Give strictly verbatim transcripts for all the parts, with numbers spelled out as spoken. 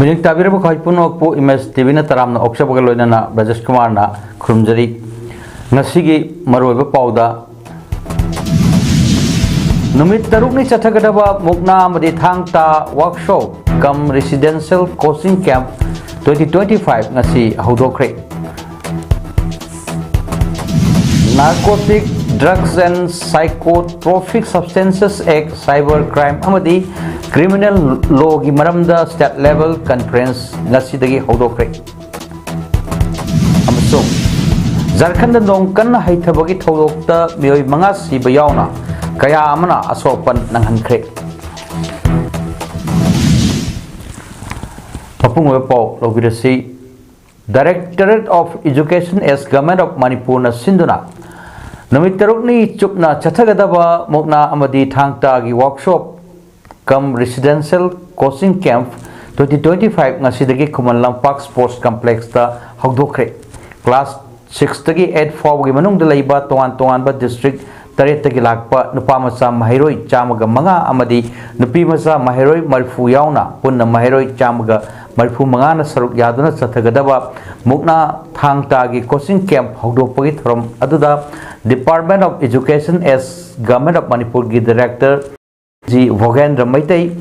ꯃꯤꯔꯤꯛ ꯇꯥꯕꯤꯔꯕ ꯈ꯭ꯋꯥꯏ ꯄꯨꯝꯅꯃꯛꯄꯨ ꯏꯃꯦꯖ ꯇꯤꯚꯤꯅ ꯇꯔꯥꯝꯅ ꯑꯣꯛꯆꯕꯒ ꯂꯣꯏꯅꯅ ꯕ꯭ꯔꯖꯦꯁ ꯀꯨꯃꯥꯔꯅ ꯈꯨꯔꯨꯝꯖꯔꯤ꯫ ꯉꯁꯤꯒꯤ ꯃꯔꯨꯑꯣꯏꯕ ꯄꯥꯎꯗ, ꯅꯨꯃꯤꯠ ꯇꯔꯨꯛꯅꯤ ꯆꯠꯊꯒꯗꯕ ꯃꯨꯛꯅꯥ ꯑꯃꯗꯤ thang ta workshop cum residential coaching camp twenty twenty five ꯉꯁꯤ ꯍꯧꯗꯣꯛꯈ꯭ꯔꯦ꯫ Narcotic Drugs and Psychotropic Substances Act, Cyber Crime ꯑꯃꯗꯤ Criminal Lawꯒꯤ ꯃꯔꯝꯗ state level conference ꯉꯁꯤꯗꯒꯤ ꯍꯧꯗꯣꯛꯈ꯭ꯔꯦ꯫ ꯑꯃꯁꯨꯡ ꯖꯔꯈꯟꯗ ꯅꯣꯡ ꯀꯟꯅ ꯍꯩꯊꯕꯒꯤ ꯊꯧꯗꯣꯛꯇ ꯃꯤꯑꯣꯏ ꯃꯉꯥ ꯁꯤꯕ ꯌꯥꯎꯅ ꯀꯌꯥ ꯑꯃꯅ ꯑꯁꯣꯛ ꯑꯄꯟ ꯅꯪꯍꯟꯈ꯭ꯔꯦ꯫ ꯃꯄꯨꯡ ꯑꯣꯏꯕ ꯄꯥꯎ ꯂꯧꯕꯤꯔꯁꯤ꯫ Directorate of Education as Government of ꯃꯅꯤꯄꯨꯔꯅ ꯁꯤꯟꯗꯨꯅ ꯅꯨꯃꯤꯠ ꯇꯔꯨꯛꯅꯤ ꯆꯨꯞꯅ ꯆꯠꯊꯒꯗꯕ ꯃꯨꯛꯅꯥ ꯑꯃꯗꯤ ꯊꯥꯡ ꯇꯥꯒꯤ workshop cum residential coaching camp twenty twenty five ꯉꯁꯤꯗꯒꯤ ꯈꯨꯃꯟ ꯂꯝꯄꯥꯛ ꯁ꯭ꯄꯣꯔꯠꯁ ꯀꯝꯄ꯭ꯂꯦꯛꯁꯇ ꯍꯧꯗꯣꯛꯈ꯭ꯔꯦ꯫ ꯀ꯭ꯂꯥꯁ ꯁꯤꯛꯁꯇꯒꯤ ꯑꯩꯠ ꯐꯥꯎꯕꯒꯤ ꯃꯅꯨꯡꯗ ꯂꯩꯕ ꯇꯣꯉꯥꯟ ꯇꯣꯉꯥꯟꯕ ꯗꯤꯁꯇ꯭ꯔꯤꯛ ꯇꯔꯦꯠꯇꯒꯤ ꯂꯥꯛꯄ ꯅꯨꯄꯥ ꯃꯆꯥ ꯃꯍꯩꯔꯣꯏ ꯆꯥꯝꯃꯒ ꯃꯉꯥ ꯑꯃꯗꯤ ꯅꯨꯄꯤ ꯃꯆꯥ ꯃꯍꯩꯔꯣꯏ ꯃꯔꯤꯐꯨ ꯌꯥꯎꯅ ꯄꯨꯟꯅ ꯃꯍꯩꯔꯣꯏ ꯆꯥꯝꯃꯒ ꯃꯔꯤꯐꯨ ꯃꯉꯥꯅ ꯁꯔꯨꯛ ꯌꯥꯗꯨꯅ ꯆꯠꯊꯒꯗꯕ ꯃꯨꯛꯅꯥ ꯊꯥꯡ ꯇꯥꯒꯤ ꯀꯣꯆꯤꯡ ꯀꯦꯝꯞ ꯍꯧꯗꯣꯛꯄꯒꯤ ꯊꯧꯔꯝ ꯑꯗꯨꯗ Department of Education as Government of ꯃꯅꯤꯄꯨꯔꯒꯤ director G Bhogendra Meitei,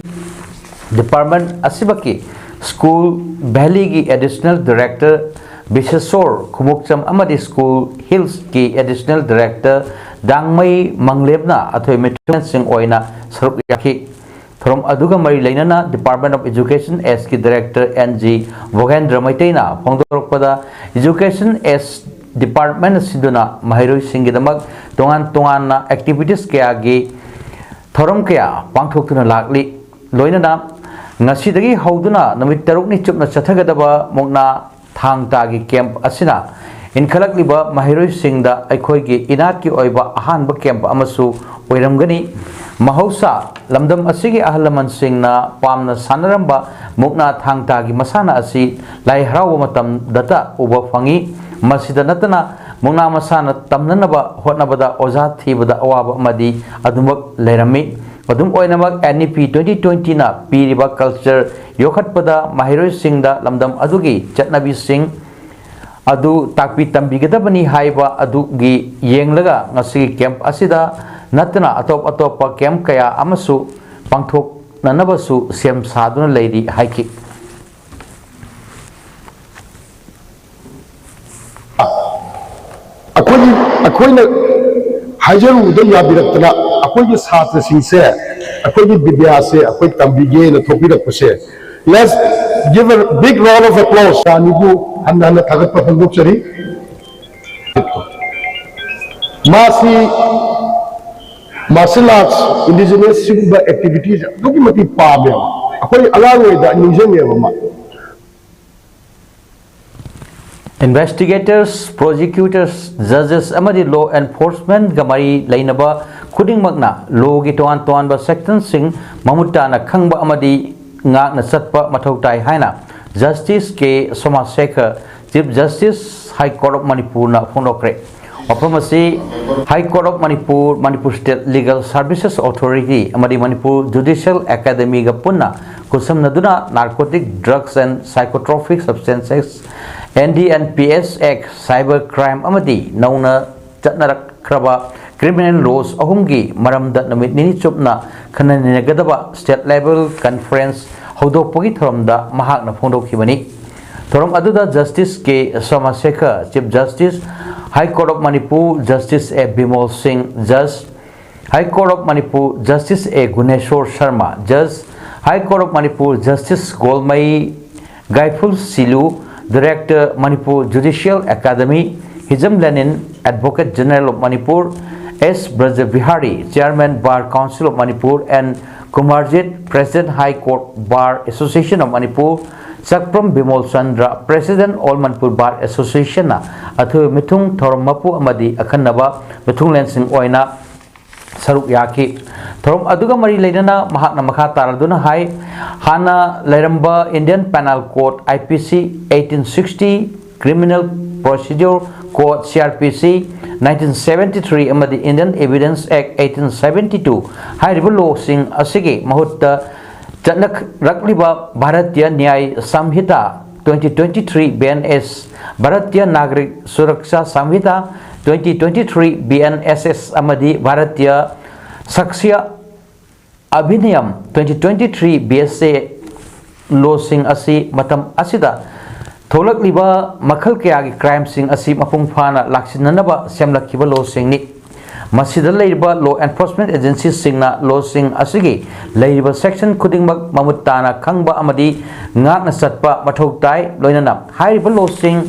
department ꯑꯁꯤꯃꯛꯀꯤ ꯁ꯭ꯀꯨꯜ ꯚꯦꯂꯤꯒꯤ ꯑꯦꯗꯤꯁꯅꯦꯜ ꯗꯥꯏꯔꯦꯛꯇꯔ ꯕꯤꯁꯦꯁꯣꯔ ꯈꯨꯃꯨꯛꯆꯝ ꯑꯃꯗꯤ ꯁ꯭ꯀꯨꯜ ꯍꯤꯜꯁꯀꯤ ꯑꯦꯗꯤꯁꯅꯦꯜ ꯗꯥꯏꯔꯦꯛꯇꯔ ꯗꯥꯡꯃꯩ ꯃꯪꯂꯦꯞꯅ ꯑꯊꯣꯏ ꯃꯤꯊꯨꯡꯁꯤꯡ ꯑꯣꯏꯅ ꯁꯔꯨꯛ ꯌꯥꯈꯤ꯫ ꯊꯧꯔꯝ ꯑꯗꯨꯒ ꯃꯔꯤ ꯂꯩꯅꯅ Department of Education Sꯀꯤ ꯗꯥꯏꯔꯦꯛꯇꯔ ꯑꯦꯟ ꯖꯤ ꯚꯣꯒꯦꯟꯗ꯭ꯔ ꯃꯩꯇꯩꯅ ꯐꯣꯡꯗꯣꯔꯛꯄꯗ, Education S ꯗꯤꯄꯥꯔꯠꯃꯦꯟꯠꯅ ꯁꯤꯟꯗꯨꯅ ꯃꯍꯩꯔꯣꯏꯁꯤꯡꯒꯤꯗꯃꯛ ꯇꯣꯉꯥꯟ ꯇꯣꯉꯥꯟꯅ ꯑꯦꯛꯇꯤꯚꯤꯇꯤꯁ ꯀꯌꯥꯒꯤ ꯊꯧꯔꯝ ꯀꯌꯥ ꯄꯥꯡꯊꯣꯛꯇꯨꯅ ꯂꯥꯛꯂꯤ꯫ ꯂꯣꯏꯅꯅ ꯉꯁꯤꯗꯒꯤ ꯍꯧꯗꯨꯅ ꯅꯨꯃꯤꯠ ꯇꯔꯨꯛꯅꯤ ꯆꯨꯞꯅ ꯆꯠꯊꯒꯗꯕ ꯃꯨꯛꯅꯥ ꯊꯥꯡ ꯇꯥꯒꯤ ꯀꯦꯝꯞ ꯑꯁꯤꯅ ꯏꯟꯈꯠꯂꯛꯂꯤꯕ ꯃꯍꯩꯔꯣꯏꯁꯤꯡꯗ ꯑꯩꯈꯣꯏꯒꯤ ꯏꯅꯥꯠꯀꯤ ꯑꯣꯏꯕ ꯑꯍꯥꯟꯕ ꯀꯦꯝꯞ ꯑꯃꯁꯨ ꯑꯣꯏꯔꯝꯒꯅꯤ꯫ ꯃꯍꯧꯁꯥ ꯂꯝꯗꯝ ꯑꯁꯤꯒꯤ ꯑꯍꯜ ꯂꯃꯟꯁꯤꯡꯅ ꯄꯥꯝꯅ ꯁꯥꯟꯅꯔꯝꯕ ꯃꯨꯛꯅꯥ ꯊꯥꯡ ꯇꯥꯒꯤ ꯃꯁꯥꯟꯅ ꯑꯁꯤ ꯂꯥꯏ ꯍꯔꯥꯎꯕ ꯃꯇꯝꯗꯇ ꯎꯕ ꯐꯪꯏ꯫ ꯃꯁꯤꯗ ꯅꯠꯇꯅ ꯃꯨꯛꯅꯥ ꯃꯁꯥꯟꯅ ꯇꯝꯅꯅꯕ ꯍꯣꯠꯅꯕꯗ ꯑꯣꯖꯥ ꯊꯤꯕꯗ ꯑꯋꯥꯕ ꯑꯃꯗꯤ ꯑꯗꯨꯃꯛ ꯂꯩꯔꯝꯃꯤ꯫ ꯑꯗꯨꯝ ꯑꯣꯏꯅꯃꯛ, N E P twenty twenty ꯅ ꯄꯤꯔꯤꯕ culture ꯌꯣꯛꯈꯠꯄꯗ ꯃꯍꯩꯔꯣꯏꯁꯤꯡꯗ ꯂꯝꯗꯝ ꯑꯗꯨꯒꯤ ꯆꯠꯅꯕꯤꯁꯤꯡ ꯑꯗꯨ ꯇꯥꯛꯄꯤ ꯇꯝꯕꯤꯒꯗꯕꯅꯤ ꯍꯥꯏꯕ ꯑꯗꯨꯒꯤ ꯌꯦꯡꯂꯒ ꯉꯁꯤꯒꯤ camp ꯑꯁꯤꯗ ꯅꯠꯇꯅ ꯑꯇꯣꯞ ꯑꯇꯣꯞꯄ camp ꯀꯌꯥ ꯑꯃꯁꯨ ꯄꯥꯡꯊꯣꯛꯅꯅꯕꯁꯨ ꯁꯦꯝ ꯁꯥꯗꯨꯅ ꯂꯩꯔꯤ ꯍꯥꯏꯈꯤ꯫ ꯑꯩꯈꯣꯏꯒꯤ ꯑꯩꯈꯣꯏꯅ ꯍꯥꯏꯖꯔꯨꯕꯗ ꯌꯥꯕꯤꯔꯛꯇꯅ ꯑꯩꯈꯣꯏꯒꯤ ꯁꯥꯇ꯭ꯔꯁꯤꯡꯁꯦ ꯑꯩꯈꯣꯏꯒꯤ ꯕꯤꯗ꯭ꯌꯥꯁꯦ ꯑꯩꯈꯣꯏ ꯇꯝꯕꯤꯒꯦꯅ ꯊꯣꯛꯄꯤꯔꯛꯄꯁꯦ, let's give a big round of applause. ꯑꯅꯤꯕꯨ ꯍꯟꯅ ꯍꯟꯅ ꯊꯥꯒꯠꯄ ꯐꯣꯡꯗꯣꯛꯆꯔꯤ꯫ ꯃꯥꯁꯤ martial arts, indigenous ꯁꯤꯒꯨꯝꯕ activities ꯑꯗꯨꯛꯀꯤ ꯃꯇꯤꯛ ꯄꯥꯝꯃꯦꯕ꯫ ꯑꯩꯈꯣꯏ ꯑꯉꯥꯡ ꯑꯣꯏꯗ ꯅꯤꯡꯁꯤꯡꯉꯦꯕ ꯃꯥ꯫ Investigators, prosecutors, judges ꯑꯃꯗꯤ law enforcement ꯒ ꯃꯔꯤ ꯂꯩꯅꯕ ꯈꯨꯗꯤꯡꯃꯛꯅ law ꯒꯤ ꯇꯣꯉꯥꯟ ꯇꯣꯉꯥꯟꯕ section ꯁꯤꯡ ꯃꯃꯨꯠ ꯇꯥꯅ ꯈꯪꯕ ꯑꯃꯗꯤ ꯉꯥꯛꯅ ꯆꯠꯄ ꯃꯊꯧ ꯇꯥꯏ ꯍꯥꯏꯅ Justice K Somasekhar, Chief Justice, High Court of Manipur ꯅ ꯐꯣꯡꯗꯣꯛꯈ꯭ꯔꯦ꯫ ꯋꯥꯐꯝ ꯑꯁꯤ High Court of Manipur, Manipur State Legal Services Authority ꯑꯃꯗꯤ Manipur Judicial Academy ꯒ ꯄꯨꯟꯅ ꯈꯨꯠꯁꯝꯅꯗꯨꯅ Narcotic Drugs and Psychotropic Substances, N D N P S Act, Cyber Crime ꯑꯃꯗꯤ ꯅꯧꯅ ꯆꯠꯅꯔꯛꯈ꯭ꯔꯕ criminal laws ꯑꯍꯨꯝꯒꯤ ꯃꯔꯝꯗ ꯅꯨꯃꯤꯠ ꯅꯤꯅꯤ ꯆꯨꯞꯅ ꯈꯟꯅ ꯅꯩꯅꯒꯗꯕ state level conference ꯍꯧꯗꯣꯛꯄꯒꯤ ꯊꯧꯔꯝꯗ ꯃꯍꯥꯛꯅ ꯐꯣꯡꯗꯣꯛꯈꯤꯕꯅꯤ꯫ ꯊꯧꯔꯝ ꯑꯗꯨꯗ Justice K Somasekhar, Chief Justice, High Court of Manipur, Justice A Bimol Singh, Judge, High Court of Manipur, Justice A Guneshwar Sharma, Judge, High Court of Manipur, Justice Golmai Gaiful Silu, Director, Manipur Judicial Academy, Hijam Lenin, Advocate General of Manipur, S Brajabihari, Chairman, Bar Council of Manipur, and Kumarjit, President, High Court Bar Association of Manipur, Chakpram Bimol Chandra, President, All Manipur Bar Association ꯅ ꯑꯊꯣꯏꯕ ꯃꯤꯊꯨꯡ ꯊꯧꯔꯝ ꯃꯄꯨ ꯑꯃꯗꯤ ꯑꯈꯟꯅꯕ ꯃꯤꯊꯨꯡꯂꯦꯟꯁꯤꯡ ꯑꯣꯏꯅ ꯁꯔꯨꯛ ꯌꯥꯈꯤ꯫ ꯊꯧꯔꯝ ꯑꯗꯨꯒ ꯃꯔꯤ ꯂꯩꯅꯅ ꯃꯍꯥꯛꯅ ꯃꯈꯥ ꯇꯥꯔꯗꯨꯅ ꯍꯥꯏ, ꯍꯥꯟꯅ ꯂꯩꯔꯝꯕ Indian Penal Code, I P C, eighteen sixty, Criminal Procedure Code, C R P C, nineteen seventy three ꯑꯃꯗꯤ Indian Evidence Act, eighteen seventy two ꯍꯥꯏꯔꯤꯕ ꯂꯣꯁꯤꯡ ꯑꯁꯤꯒꯤ ꯃꯍꯨꯠꯇ ꯆꯠꯅꯔꯛꯂꯤꯕ Bharatiya ꯅ꯭ꯌꯥꯌ ꯁꯝꯍꯤꯇꯥ twenty twenty three B N S, Bharatiya ꯅꯥꯒꯔꯤꯛ Suraksha ꯁꯝꯍꯤꯇꯥ twenty twenty three B N S S ꯑꯃꯗꯤ Bharatiya ꯁꯥꯛꯁ꯭ꯌ ꯑꯙꯤꯅꯤꯌꯝ twenty twenty three B S A ꯂꯣꯁꯤꯡ ꯑꯁꯤ ꯃꯇꯝ ꯑꯁꯤꯗ ꯊꯣꯛꯂꯛꯂꯤꯕ ꯃꯈꯜ ꯀꯌꯥꯒꯤ ꯀ꯭ꯔꯥꯏꯝꯁꯤꯡ ꯑꯁꯤ ꯃꯄꯨꯡ ꯐꯥꯅ ꯂꯥꯛꯁꯤꯟꯅꯅꯕ ꯁꯦꯝꯂꯛꯈꯤꯕ ꯂꯣꯁꯤꯡꯅꯤ꯫ ꯃꯁꯤꯗ ꯂꯩꯔꯤꯕ law enforcement agencyꯁꯤꯡꯅ ꯂꯣꯁꯤꯡ ꯑꯁꯤꯒꯤ ꯂꯩꯔꯤꯕ section ꯈꯨꯗꯤꯡꯃꯛ ꯃꯃꯨꯠ ꯇꯥꯅ ꯈꯪꯕ ꯑꯃꯗꯤ ꯉꯥꯛꯅ ꯆꯠꯄ ꯃꯊꯧ ꯇꯥꯏ꯫ ꯂꯣꯏꯅꯅ ꯍꯥꯏꯔꯤꯕ ꯂꯣꯁꯤꯡ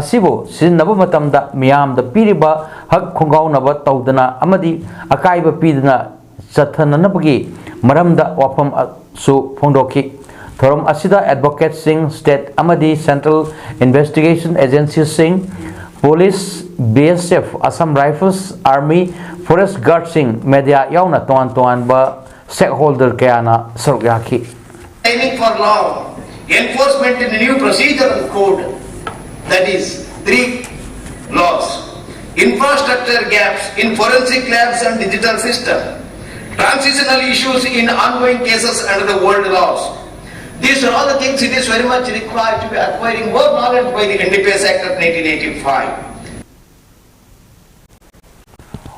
ꯑꯁꯤꯕꯨ ꯁꯤꯖꯤꯟꯅꯕ ꯃꯇꯝꯗ ꯃꯤꯌꯥꯝꯗ ꯄꯤꯔꯤꯕ ꯍꯛ ꯈꯣꯡꯒꯥꯎꯅꯕ ꯇꯧꯗꯅ ꯑꯃꯗꯤ ꯑꯀꯥꯏꯕ ꯄꯤꯗꯅ ꯆꯠꯊꯅꯅꯕꯒꯤ ꯃꯔꯝꯗ ꯋꯥꯐꯝꯁꯨ ꯐꯣꯡꯗꯣꯛꯈꯤ꯫ ꯊꯧꯔꯝ ꯑꯁꯤꯗ advocateꯁꯤꯡ, state ꯑꯃꯗꯤ central investigation agencyꯁꯤꯡ, police, B S F, Assam Rifles, army, forest guardꯁꯤꯡ, media ꯌꯥꯎꯅ ꯇꯣꯉꯥꯟ ꯇꯣꯉꯥꯟꯕ stakeholder ꯀꯌꯥꯅ ꯁꯔꯨꯛ ꯌꯥꯈꯤ꯫ Aiming for law enforcement in a new procedural code, that is, three laws. Infrastructure gaps in forensic labs and digital system. Transitional issues in ongoing cases under the old laws. These are all the things it is very much required to be acquiring more knowledge by the N D P S Act of nineteen eighty-five.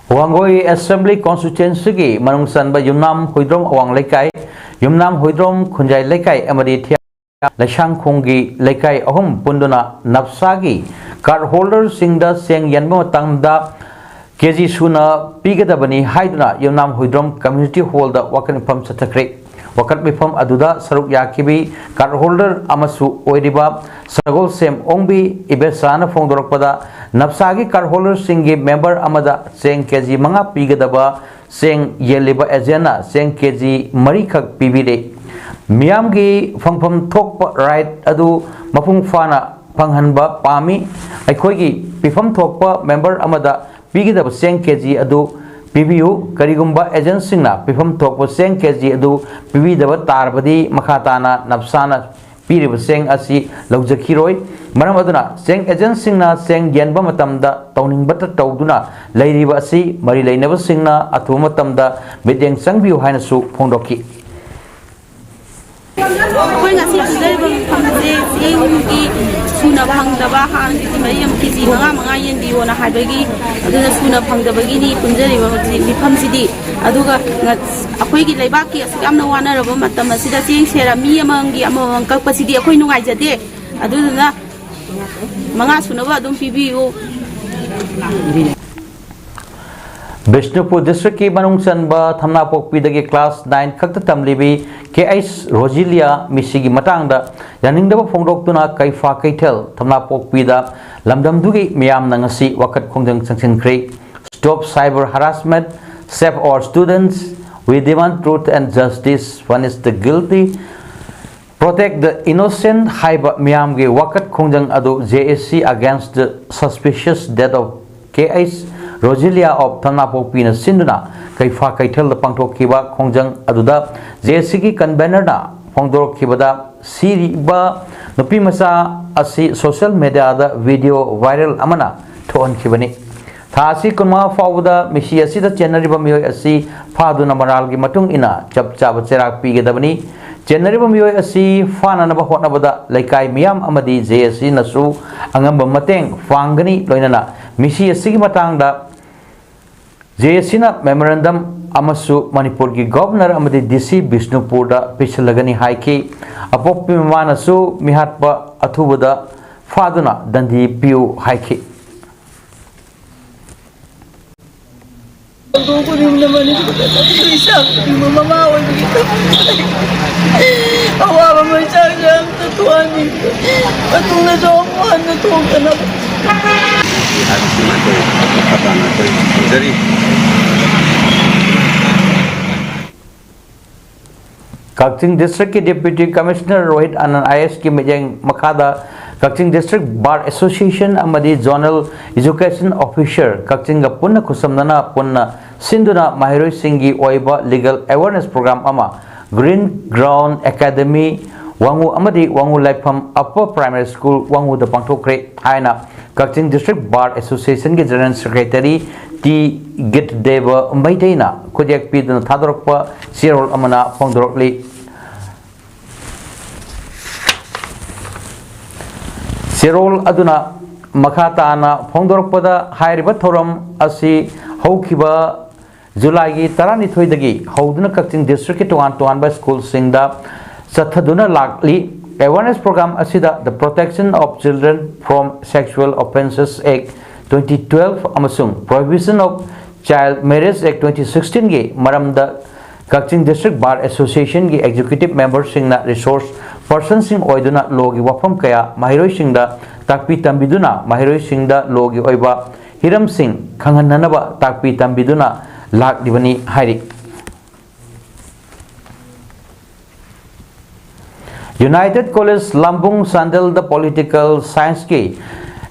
Wangoi Assembly Constituencyꯒꯤ ꯃꯅꯨꯡ ꯆꯟꯕ ꯌꯨꯝꯅꯥꯝ ꯍꯨꯏꯗ꯭ꯔꯣꯝ ꯑꯋꯥꯡ ꯂꯩꯀꯥꯏ, ꯌꯨꯝꯅꯥꯝ ꯍꯨꯏꯗ꯭ꯔꯣꯝ ꯈꯨꯟꯖꯥꯏ ꯂꯩꯀꯥꯏ ꯑꯃꯗꯤ ꯊꯤꯌꯥ ꯂꯩꯁꯥꯡꯈꯣꯡꯒꯤ ꯂꯩꯀꯥꯏ ꯑꯍꯨꯝ ꯄꯨꯟꯗꯨꯅ ꯅꯞꯁꯥꯒꯤ card holderꯁꯤꯡꯗ ꯆꯦꯡ ꯌꯦꯟꯕ ꯃꯇꯝꯗ K G ꯁꯨꯅ ꯄꯤꯒꯗꯕꯅꯤ ꯍꯥꯏꯗꯨꯅ ꯌꯨꯝꯅꯥꯝ ꯍꯨꯏꯗ꯭ꯔꯣꯝ Community Hallꯗ ꯋꯥꯀꯠ ꯃꯤꯐꯝ ꯆꯠꯊꯈ꯭ꯔꯦ꯫ ꯋꯥꯀꯠ ꯃꯤꯐꯝ ꯑꯗꯨꯗ ꯁꯔꯨꯛ ꯌꯥꯈꯤꯕꯤ card holder ꯑꯃꯁꯨ ꯑꯣꯏꯔꯤꯕ ꯁꯒꯣꯜꯁꯦꯝ ꯑꯣꯡꯕꯤ ꯏꯕꯦꯆꯥꯅ ꯐꯣꯡꯗꯣꯔꯛꯄꯗ, ꯅꯞꯁꯥꯒꯤ card holderꯁꯤꯡꯒꯤ member ꯑꯃꯗ ꯆꯦꯡ K G ꯃꯉꯥ ꯄꯤꯒꯗꯕ ꯆꯦꯡ ꯌꯦꯜꯂꯤꯕ agentꯅ ꯆꯦꯡ K G ꯃꯔꯤꯈꯛ ꯄꯤꯕꯤꯔꯦ꯫ ꯃꯤꯌꯥꯝꯒꯤ ꯐꯪꯐꯝ ꯊꯣꯛꯄ right ꯑꯗꯨ ꯃꯄꯨꯡ ꯐꯥꯅ ꯐꯪꯍꯟꯕ ꯄꯥꯝꯃꯤ꯫ ꯑꯩꯈꯣꯏꯒꯤ ꯄꯤꯐꯝ ꯊꯣꯛꯄ member ꯑꯃꯗ ꯄꯤꯒꯗꯕ ꯆꯦꯡ K G ꯑꯗꯨ ꯄꯤꯕꯤꯌꯨ꯫ ꯀꯔꯤꯒꯨꯝꯕ agentꯁꯤꯡꯅ ꯄꯤꯐꯝ ꯊꯣꯛꯄ ꯆꯦꯡ K G ꯑꯗꯨ ꯄꯤꯕꯤꯗꯕ ꯇꯥꯔꯕꯗꯤ, ꯃꯈꯥ ꯇꯥꯅ ꯅꯞꯁꯥꯅ ꯄꯤꯔꯤꯕ ꯆꯦꯡ ꯑꯁꯤ ꯂꯧꯖꯈꯤꯔꯣꯏ꯫ ꯃꯔꯝ ꯑꯗꯨꯅ ꯆꯦꯡ ꯑꯦꯖꯦꯟꯁꯤꯡꯅ ꯆꯦꯡ ꯌꯦꯟꯕ ꯃꯇꯝꯗ ꯇꯧꯅꯤꯡꯕꯇ ꯇꯧꯗꯨꯅ ꯂꯩꯔꯤꯕ ꯑꯁꯤ ꯃꯔꯤ ꯂꯩꯅꯕꯁꯤꯡꯅ ꯑꯊꯨꯕ ꯃꯇꯝꯗ ꯃꯤꯠꯌꯦꯡ ꯆꯪꯕꯤꯌꯨ ꯍꯥꯏꯅꯁꯨ ꯐꯣꯡꯗꯣꯛꯈꯤ꯫ ꯑꯩꯈꯣꯏ ꯉꯁꯤ ꯄꯨꯖꯔꯤꯕ ꯃꯐꯝꯁꯦ ꯆꯦꯡꯒꯤ ꯁꯨꯅ ꯐꯪꯗꯕ, ꯍꯥꯟꯅꯒꯤ ꯃꯔꯤ ꯑꯃ ꯀꯦ ꯖꯤ ꯃꯉꯥ ꯃꯉꯥ ꯌꯦꯟꯕꯤꯌꯣꯅ ꯍꯥꯏꯕꯒꯤ, ꯑꯗꯨꯅ ꯁꯨꯅ ꯐꯪꯗꯕꯒꯤꯅꯤ ꯄꯨꯟꯖꯔꯤꯕ ꯍꯧꯖꯤꯛ ꯃꯤꯐꯝꯁꯤꯗꯤ꯫ ꯑꯗꯨꯒ ꯉ-, ꯑꯩꯈꯣꯏꯒꯤ ꯂꯩꯕꯥꯛꯀꯤ ꯑꯁꯨꯛ ꯌꯥꯝꯅ ꯋꯥꯅꯔꯕ ꯃꯇꯝ ꯑꯁꯤꯗ ꯆꯦꯡ ꯁꯦꯔ ꯃꯤ ꯑꯃꯃꯝꯒꯤ ꯑꯃꯃꯝ ꯀꯛꯄꯁꯤꯗꯤ ꯑꯩꯈꯣꯏ ꯅꯨꯡꯉꯥꯏꯖꯗꯦ꯫ ꯑꯗꯨꯗꯨꯅ ꯃꯉꯥ ꯁꯨꯅꯕ ꯑꯗꯨꯝ ꯄꯤꯕꯤꯌꯨ꯫ ꯕꯤꯁꯅꯨꯄꯨꯔ ꯗꯤꯁꯇ꯭ꯔꯤꯛꯀꯤ ꯃꯅꯨꯡ ꯆꯟꯕ ꯊꯝꯅꯥꯄꯣꯛꯄꯤꯗꯒꯤ ꯀ꯭ꯂꯥꯁ ꯅꯥꯏꯟ ꯈꯛꯇ ꯇꯝꯂꯤꯕꯤ ꯀꯦ ꯑꯩꯆ ꯔꯣꯖꯤꯂꯤꯌꯥ ꯃꯤꯁꯤꯒꯤ ꯃꯇꯥꯡꯗ ꯌꯥꯅꯤꯡꯗꯕ ꯐꯣꯡꯗꯣꯛꯇꯨꯅ ꯀꯩꯐꯥ ꯀꯩꯊꯦꯜ ꯊꯝꯅꯥꯄꯣꯛꯄꯤꯗ ꯂꯝꯗꯝꯗꯨꯒꯤ ꯃꯤꯌꯥꯝꯅ ꯉꯁꯤ ꯋꯥꯀꯠ ꯈꯣꯡꯖꯪ ꯆꯪꯁꯤꯟꯈ꯭ꯔꯦ꯫ Stop cyber harassment, save our students, we demand truth and justice, punish the guilty, protect the innocent ꯍꯥꯏꯕ ꯃꯤꯌꯥꯝꯒꯤ ꯋꯥꯀꯠ ꯈꯣꯡꯖꯪ ꯑꯗꯨ J A C against the suspicious death of K H Rogelia of ꯊꯝꯅꯥꯄꯣꯛꯄꯤꯅ ꯁꯤꯟꯗꯨꯅ ꯀꯩꯐꯥ ꯀꯩꯊꯦꯜꯗ ꯄꯥꯡꯊꯣꯛꯈꯤꯕ ꯈꯣꯡꯖꯪ ꯑꯗꯨꯗ J A Cꯒꯤ convenerꯅ ꯐꯣꯡꯗꯣꯔꯛꯈꯤꯕꯗ, ꯁꯤꯔꯤꯕ ꯅꯨꯄꯤꯃꯆꯥ ꯑꯁꯤ social mediaꯗ video viral ꯑꯃꯅ ꯊꯣꯛꯍꯟꯈꯤꯕꯅꯤ꯫ ꯊꯥ ꯑꯁꯤ ꯀꯨꯟꯃꯉꯥ ꯐꯥꯎꯕꯗ ꯃꯤꯁꯤ ꯑꯁꯤꯗ ꯆꯦꯟꯅꯔꯤꯕ ꯃꯤꯑꯣꯏ ꯑꯁꯤ ꯐꯥꯗꯨꯅ ꯃꯔꯥꯜꯒꯤ ꯃꯇꯨꯡ ꯏꯟꯅ ꯆꯞ ꯆꯥꯕ ꯆꯩꯔꯥꯛ ꯄꯤꯒꯗꯕꯅꯤ꯫ ꯆꯦꯟꯅꯔꯤꯕ ꯃꯤꯑꯣꯏ ꯑꯁꯤ ꯐꯥꯅꯅꯕ ꯍꯣꯠꯅꯕꯗ ꯂꯩꯀꯥꯏ ꯃꯤꯌꯥꯝ ꯑꯃꯗꯤ J A Cꯅꯁꯨ ꯑꯉꯝꯕ ꯃꯇꯦꯡ ꯄꯥꯡꯒꯅꯤ꯫ ꯂꯣꯏꯅꯅ ꯃꯤꯁꯤ ꯑꯁꯤꯒꯤ ꯃꯇꯥꯡꯗ J A Cꯅ memorandum ꯑꯃꯁꯨ ꯃꯅꯤꯄꯨꯔꯒꯤ governor ꯑꯃꯗꯤ D C ꯕꯤꯁꯅꯨꯄꯨꯔꯗ ꯄꯤꯁꯤꯜꯂꯒꯅꯤ ꯍꯥꯏꯈꯤ꯫ ꯑꯄꯣꯛꯄꯤ ꯃꯃꯥꯅꯁꯨ ꯃꯤꯍꯥꯠꯄ ꯑꯊꯨꯕꯗ ꯐꯥꯗꯨꯅ ꯗꯟꯗꯤ ꯄꯤꯌꯨ ꯍꯥꯏꯈꯤ꯫ ꯊꯧꯗꯣꯛ ꯈꯨꯗꯤꯡꯗ ꯃꯅꯤꯄꯨꯔꯗ ꯂꯩꯔꯤꯕ ꯏꯆꯥ ꯈꯨꯗꯤꯡꯃꯛ ꯃꯃꯥ ꯑꯣꯏꯕꯒꯤ ꯊꯕꯛ ꯂꯩ꯫ ꯑꯋꯥꯕ ꯃꯩꯆꯥꯛꯁꯦ ꯑꯝꯇ ꯊꯣꯛꯍꯟꯅꯤꯡꯗꯦ꯫ ꯃꯇꯨꯡꯗꯁꯨ ꯑꯃꯨꯛ ꯍꯟꯅ ꯊꯣꯛꯇꯅꯕ꯫ ꯍꯥꯏꯕꯁꯤꯃ ꯑꯩꯈꯣꯏ ꯃꯈꯥ ꯇꯥꯅ ꯑꯩꯈꯣꯏ ꯊꯝꯖꯔꯤ꯫ ꯀꯛꯆꯤꯡ ꯗꯤꯁꯇ꯭ꯔꯤꯛꯀꯤ Deputy Commissioner Rohit ꯑꯅꯟ I A S ꯀꯤ ꯃꯤꯠꯌꯦꯡ ꯃꯈꯥꯗ ꯀꯛꯆꯤꯡ District Bar Association ꯑꯃꯗꯤ Zonal Education Officer ꯀꯛꯆꯤꯡꯒ ꯄꯨꯟꯅ ꯈꯨꯠꯁꯝꯅꯅ ꯄꯨꯟꯅ ꯁꯤꯟꯗꯨꯅ ꯃꯍꯩꯔꯣꯏꯁꯤꯡꯒꯤ ꯑꯣꯏꯕ legal awareness program ꯑꯃ Green Ground Academy ꯋꯥꯉꯨ ꯑꯃꯗꯤ ꯋꯥꯉꯨ ꯂꯥꯏꯐꯝ Upper Primary School ꯋꯥꯉꯨꯗ ꯄꯥꯡꯊꯣꯛꯈ꯭ꯔꯦ ꯍꯥꯏꯅ ꯀꯛꯆꯤꯡ District Bar Associationꯒꯤ General Secretary ꯇꯤ ꯒꯤꯠꯗꯦꯕ ꯃꯩꯇꯩꯅ ꯈꯨꯠꯌꯦꯛ ꯄꯤꯗꯨꯅ ꯊꯥꯗꯣꯔꯛꯄ ꯆꯦꯔꯣꯜ ꯑꯃꯅ ꯐꯣꯡꯗꯣꯔꯛꯂꯤ꯫ ꯆꯦꯔꯣꯜ ꯑꯗꯨꯅ ꯃꯈꯥ ꯇꯥꯅ ꯐꯣꯡꯗꯣꯔꯛꯄꯗ, ꯍꯥꯏꯔꯤꯕ ꯊꯧꯔꯝ ꯑꯁꯤ ꯍꯧꯈꯤꯕ ꯖꯨꯂꯥꯏꯒꯤ ꯇꯔꯥꯅꯤꯊꯣꯏꯗꯒꯤ ꯍꯧꯗꯨꯅ ꯀꯛꯆꯤꯡ Districtꯀꯤ ꯇꯣꯉꯥꯟ ꯇꯣꯉꯥꯟꯕ schoolꯁꯤꯡꯗ ꯆꯠꯊꯗꯨꯅ ꯂꯥꯛꯂꯤ꯫ Awareness program ꯑꯁꯤꯗ The Protection of Children from Sexual Offences Act twenty twelve ꯑꯃꯁꯨꯡ Prohibition of Child Marriage Act twenty sixteenꯒꯤ ꯃꯔꯝꯗ ꯀꯛꯆꯤꯡ District Bar Associationꯒꯤ executive memberꯁꯤꯡꯅ resource personꯁꯤꯡ ꯑꯣꯏꯗꯨꯅ lawꯒꯤ ꯋꯥꯐꯝ ꯀꯌꯥ ꯃꯍꯩꯔꯣꯏꯁꯤꯡꯗ ꯇꯥꯛꯄꯤ ꯇꯝꯕꯤꯗꯨꯅ, ꯃꯍꯩꯔꯣꯏꯁꯤꯡꯗ lawꯒꯤ ꯑꯣꯏꯕ ꯍꯤꯔꯝꯁꯤꯡ ꯈꯪꯍꯟꯅꯅꯕ ꯇꯥꯛꯄꯤ ꯇꯝꯕꯤꯗꯨꯅ ꯂꯥꯛꯂꯤꯕꯅꯤ ꯍꯥꯏꯔꯤ꯫ United College ꯂꯝꯕꯨꯡ ꯆꯥꯟꯗꯦꯜꯗ Political Scienceꯀꯤ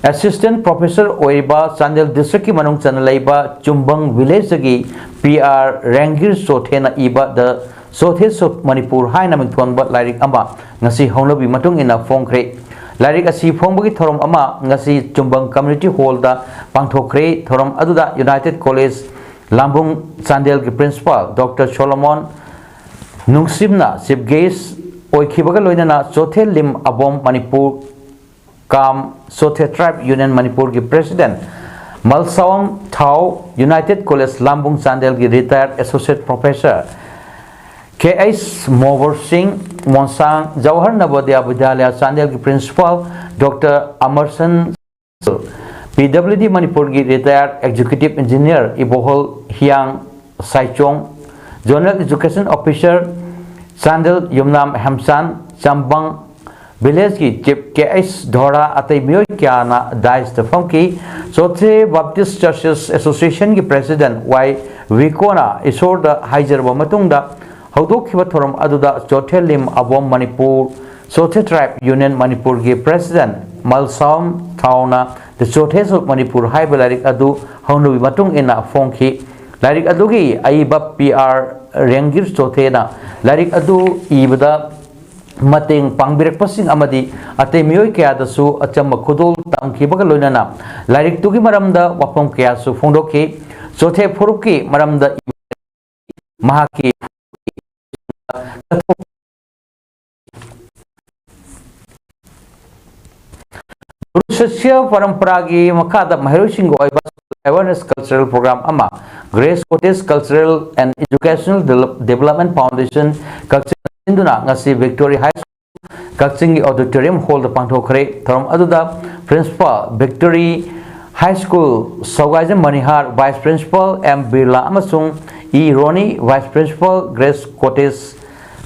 Assistant Professor ꯑꯣꯏꯔꯤꯕ ꯆꯥꯟꯗꯦꯜ Districtꯀꯤ ꯃꯅꯨꯡ ꯆꯟꯅ ꯂꯩꯕ ꯆꯨꯝꯕꯪ Villageꯇꯒꯤ ꯄꯤ ꯑꯥꯔ ꯔꯦꯡꯒꯤꯔ ꯆꯣꯊꯦꯅ ꯏꯕ The Chothes of Manipur ꯍꯥꯏꯅ ꯃꯤꯡꯊꯣꯟꯕ ꯂꯥꯏꯔꯤꯛ ꯑꯃ ꯉꯁꯤ ꯍꯧꯅꯕꯤ ꯃꯇꯨꯡ ꯏꯟꯅ ꯐꯣꯡꯈ꯭ꯔꯦ꯫ ꯂꯥꯏꯔꯤꯛ ꯑꯁꯤ ꯐꯣꯡꯕꯒꯤ ꯊꯧꯔꯝ ꯑꯃ ꯉꯁꯤ ꯆꯨꯝꯕꯪ Community Hallꯗ ꯄꯥꯡꯊꯣꯛꯈ꯭ꯔꯦ꯫ ꯊꯧꯔꯝ ꯑꯗꯨꯗ United College ꯂꯝꯕꯨꯡ ꯆꯥꯟꯗꯦꯜꯒꯤ Principal Doctor Solomon ꯅꯨꯡꯁꯤꯝꯅ chief guest ꯑꯣꯏꯈꯤꯕꯒ ꯂꯣꯏꯅꯅ ꯆꯣꯊꯦ ꯂꯤꯝ ꯑꯕꯣꯝ ꯃꯅꯤꯄꯨꯔ ꯀꯥꯝ ꯆꯣꯊꯦ Tribe Union ꯃꯅꯤꯄꯨꯔꯒꯤ President ꯃꯜꯁꯥꯋꯝ ꯊꯥꯎ, United College ꯂꯝꯕꯨꯡ ꯆꯥꯟꯗꯦꯜꯒꯤ retired Associate Professor ꯀꯦ ꯑꯩꯆ ꯃꯣꯕꯔ ꯁꯤꯡ ꯃꯣꯟꯁꯥꯡ, ꯖꯋꯥꯍꯔ ꯅꯕꯣꯗꯌꯥ ꯕꯤꯗ꯭ꯌꯥꯂꯌꯥ ꯆꯥꯟꯗꯦꯜꯒꯤ Principal Doctor ꯑꯃꯔꯁꯟ, ꯄꯤ ꯗꯕ꯭ꯂꯤꯎ ꯗꯤ ꯃꯅꯤꯄꯨꯔꯒꯤ retired Executive Engineer ꯏꯕꯣꯍꯜ ꯍꯤꯌꯥꯡ ꯁꯥꯏꯆꯣꯡ, Zonal Education Officer ꯆꯥꯟꯗꯦꯜ ꯌꯨꯝꯅꯥꯝ ꯍꯦꯝꯆꯥꯟ, ꯆꯝꯕꯪ Villageꯀꯤ Chief ꯀꯦ ꯑꯩꯆ ꯙꯣꯔꯥ, ꯑꯇꯩ ꯃꯤꯑꯣꯏ ꯀꯌꯥꯅ daisꯇ ꯐꯝꯈꯤ꯫ ꯆꯣꯊꯦ Baptist Churches Associationꯒꯤ President ꯋꯥꯏ ꯋꯤꯀꯣꯅ ꯏꯁꯣꯔꯗ ꯍꯥꯏꯖꯔꯕ ꯃꯇꯨꯡꯗ ꯍꯧꯗꯣꯛꯈꯤꯕ ꯊꯧꯔꯝ ꯑꯗꯨꯗ ꯆꯣꯊꯦ ꯂꯤꯝ ꯑꯕꯣꯝ ꯃꯅꯤꯄꯨꯔ, Chothe Tribe Union ꯃꯅꯤꯄꯨꯔꯒꯤ President ꯃꯜꯁꯥꯎꯝ ꯊꯥꯎꯅ The Chothes of Manipur ꯍꯥꯏꯕ ꯂꯥꯏꯔꯤꯛ ꯑꯗꯨ ꯍꯧꯅꯕꯤ ꯃꯇꯨꯡ ꯏꯟꯅ ꯐꯣꯡꯈꯤ꯫ ꯂꯥꯏꯔꯤꯛ ꯑꯗꯨꯒꯤ ꯑꯏꯕ ꯄꯤ ꯑꯥꯔ ꯔꯦꯡꯒꯤꯔ ꯆꯣꯊꯦꯅ ꯂꯥꯏꯔꯤꯛ ꯑꯗꯨ ꯏꯕꯗ ꯃꯇꯦꯡ ꯄꯥꯡꯕꯤꯔꯛꯄꯁꯤꯡ ꯑꯃꯗꯤ ꯑꯇꯩ ꯃꯤꯑꯣꯏ ꯀꯌꯥꯗꯁꯨ ꯑꯆꯝꯕ ꯈꯨꯗꯣꯜ ꯇꯝꯈꯤꯕꯒ ꯂꯣꯏꯅꯅ ꯂꯥꯏꯔꯤꯛꯇꯨꯒꯤ ꯃꯔꯝꯗ ꯋꯥꯐꯝ ꯀꯌꯥꯁꯨ ꯐꯣꯡꯗꯣꯛꯈꯤ꯫ ꯆꯣꯊꯦ ꯐꯨꯔꯨꯞꯀꯤ ꯃꯔꯝꯗ ꯃꯍꯥꯛꯀꯤ ꯒꯨꯔꯨ ꯁꯤꯁ꯭ꯌ ꯄꯔꯝꯄꯔꯥꯒꯤ ꯃꯈꯥꯗ ꯃꯍꯩꯔꯣꯏꯁꯤꯡꯒꯤ ꯑꯣꯏꯕ awareness cultural program ꯑꯃ Grace Cottage Cultural and Educational Development Foundation ꯀꯛꯆꯤꯡꯅ ꯁꯤꯟꯗꯨꯅ ꯉꯁꯤ Victory High School ꯀꯛꯆꯤꯡꯒꯤ auditorium hall ꯗ ꯄꯥꯡꯊꯣꯛꯈ꯭ꯔꯦ꯫ ꯊꯧꯔꯝ ꯑꯗꯨꯗ Principal Victory High School ꯁꯧꯒꯥꯏꯖꯝ ꯃꯅꯤꯍꯥꯔ, Vice Principal M Birla ꯑꯃꯁꯨꯡ E ꯔꯣꯅꯤ, Vice Principal Grace Cottage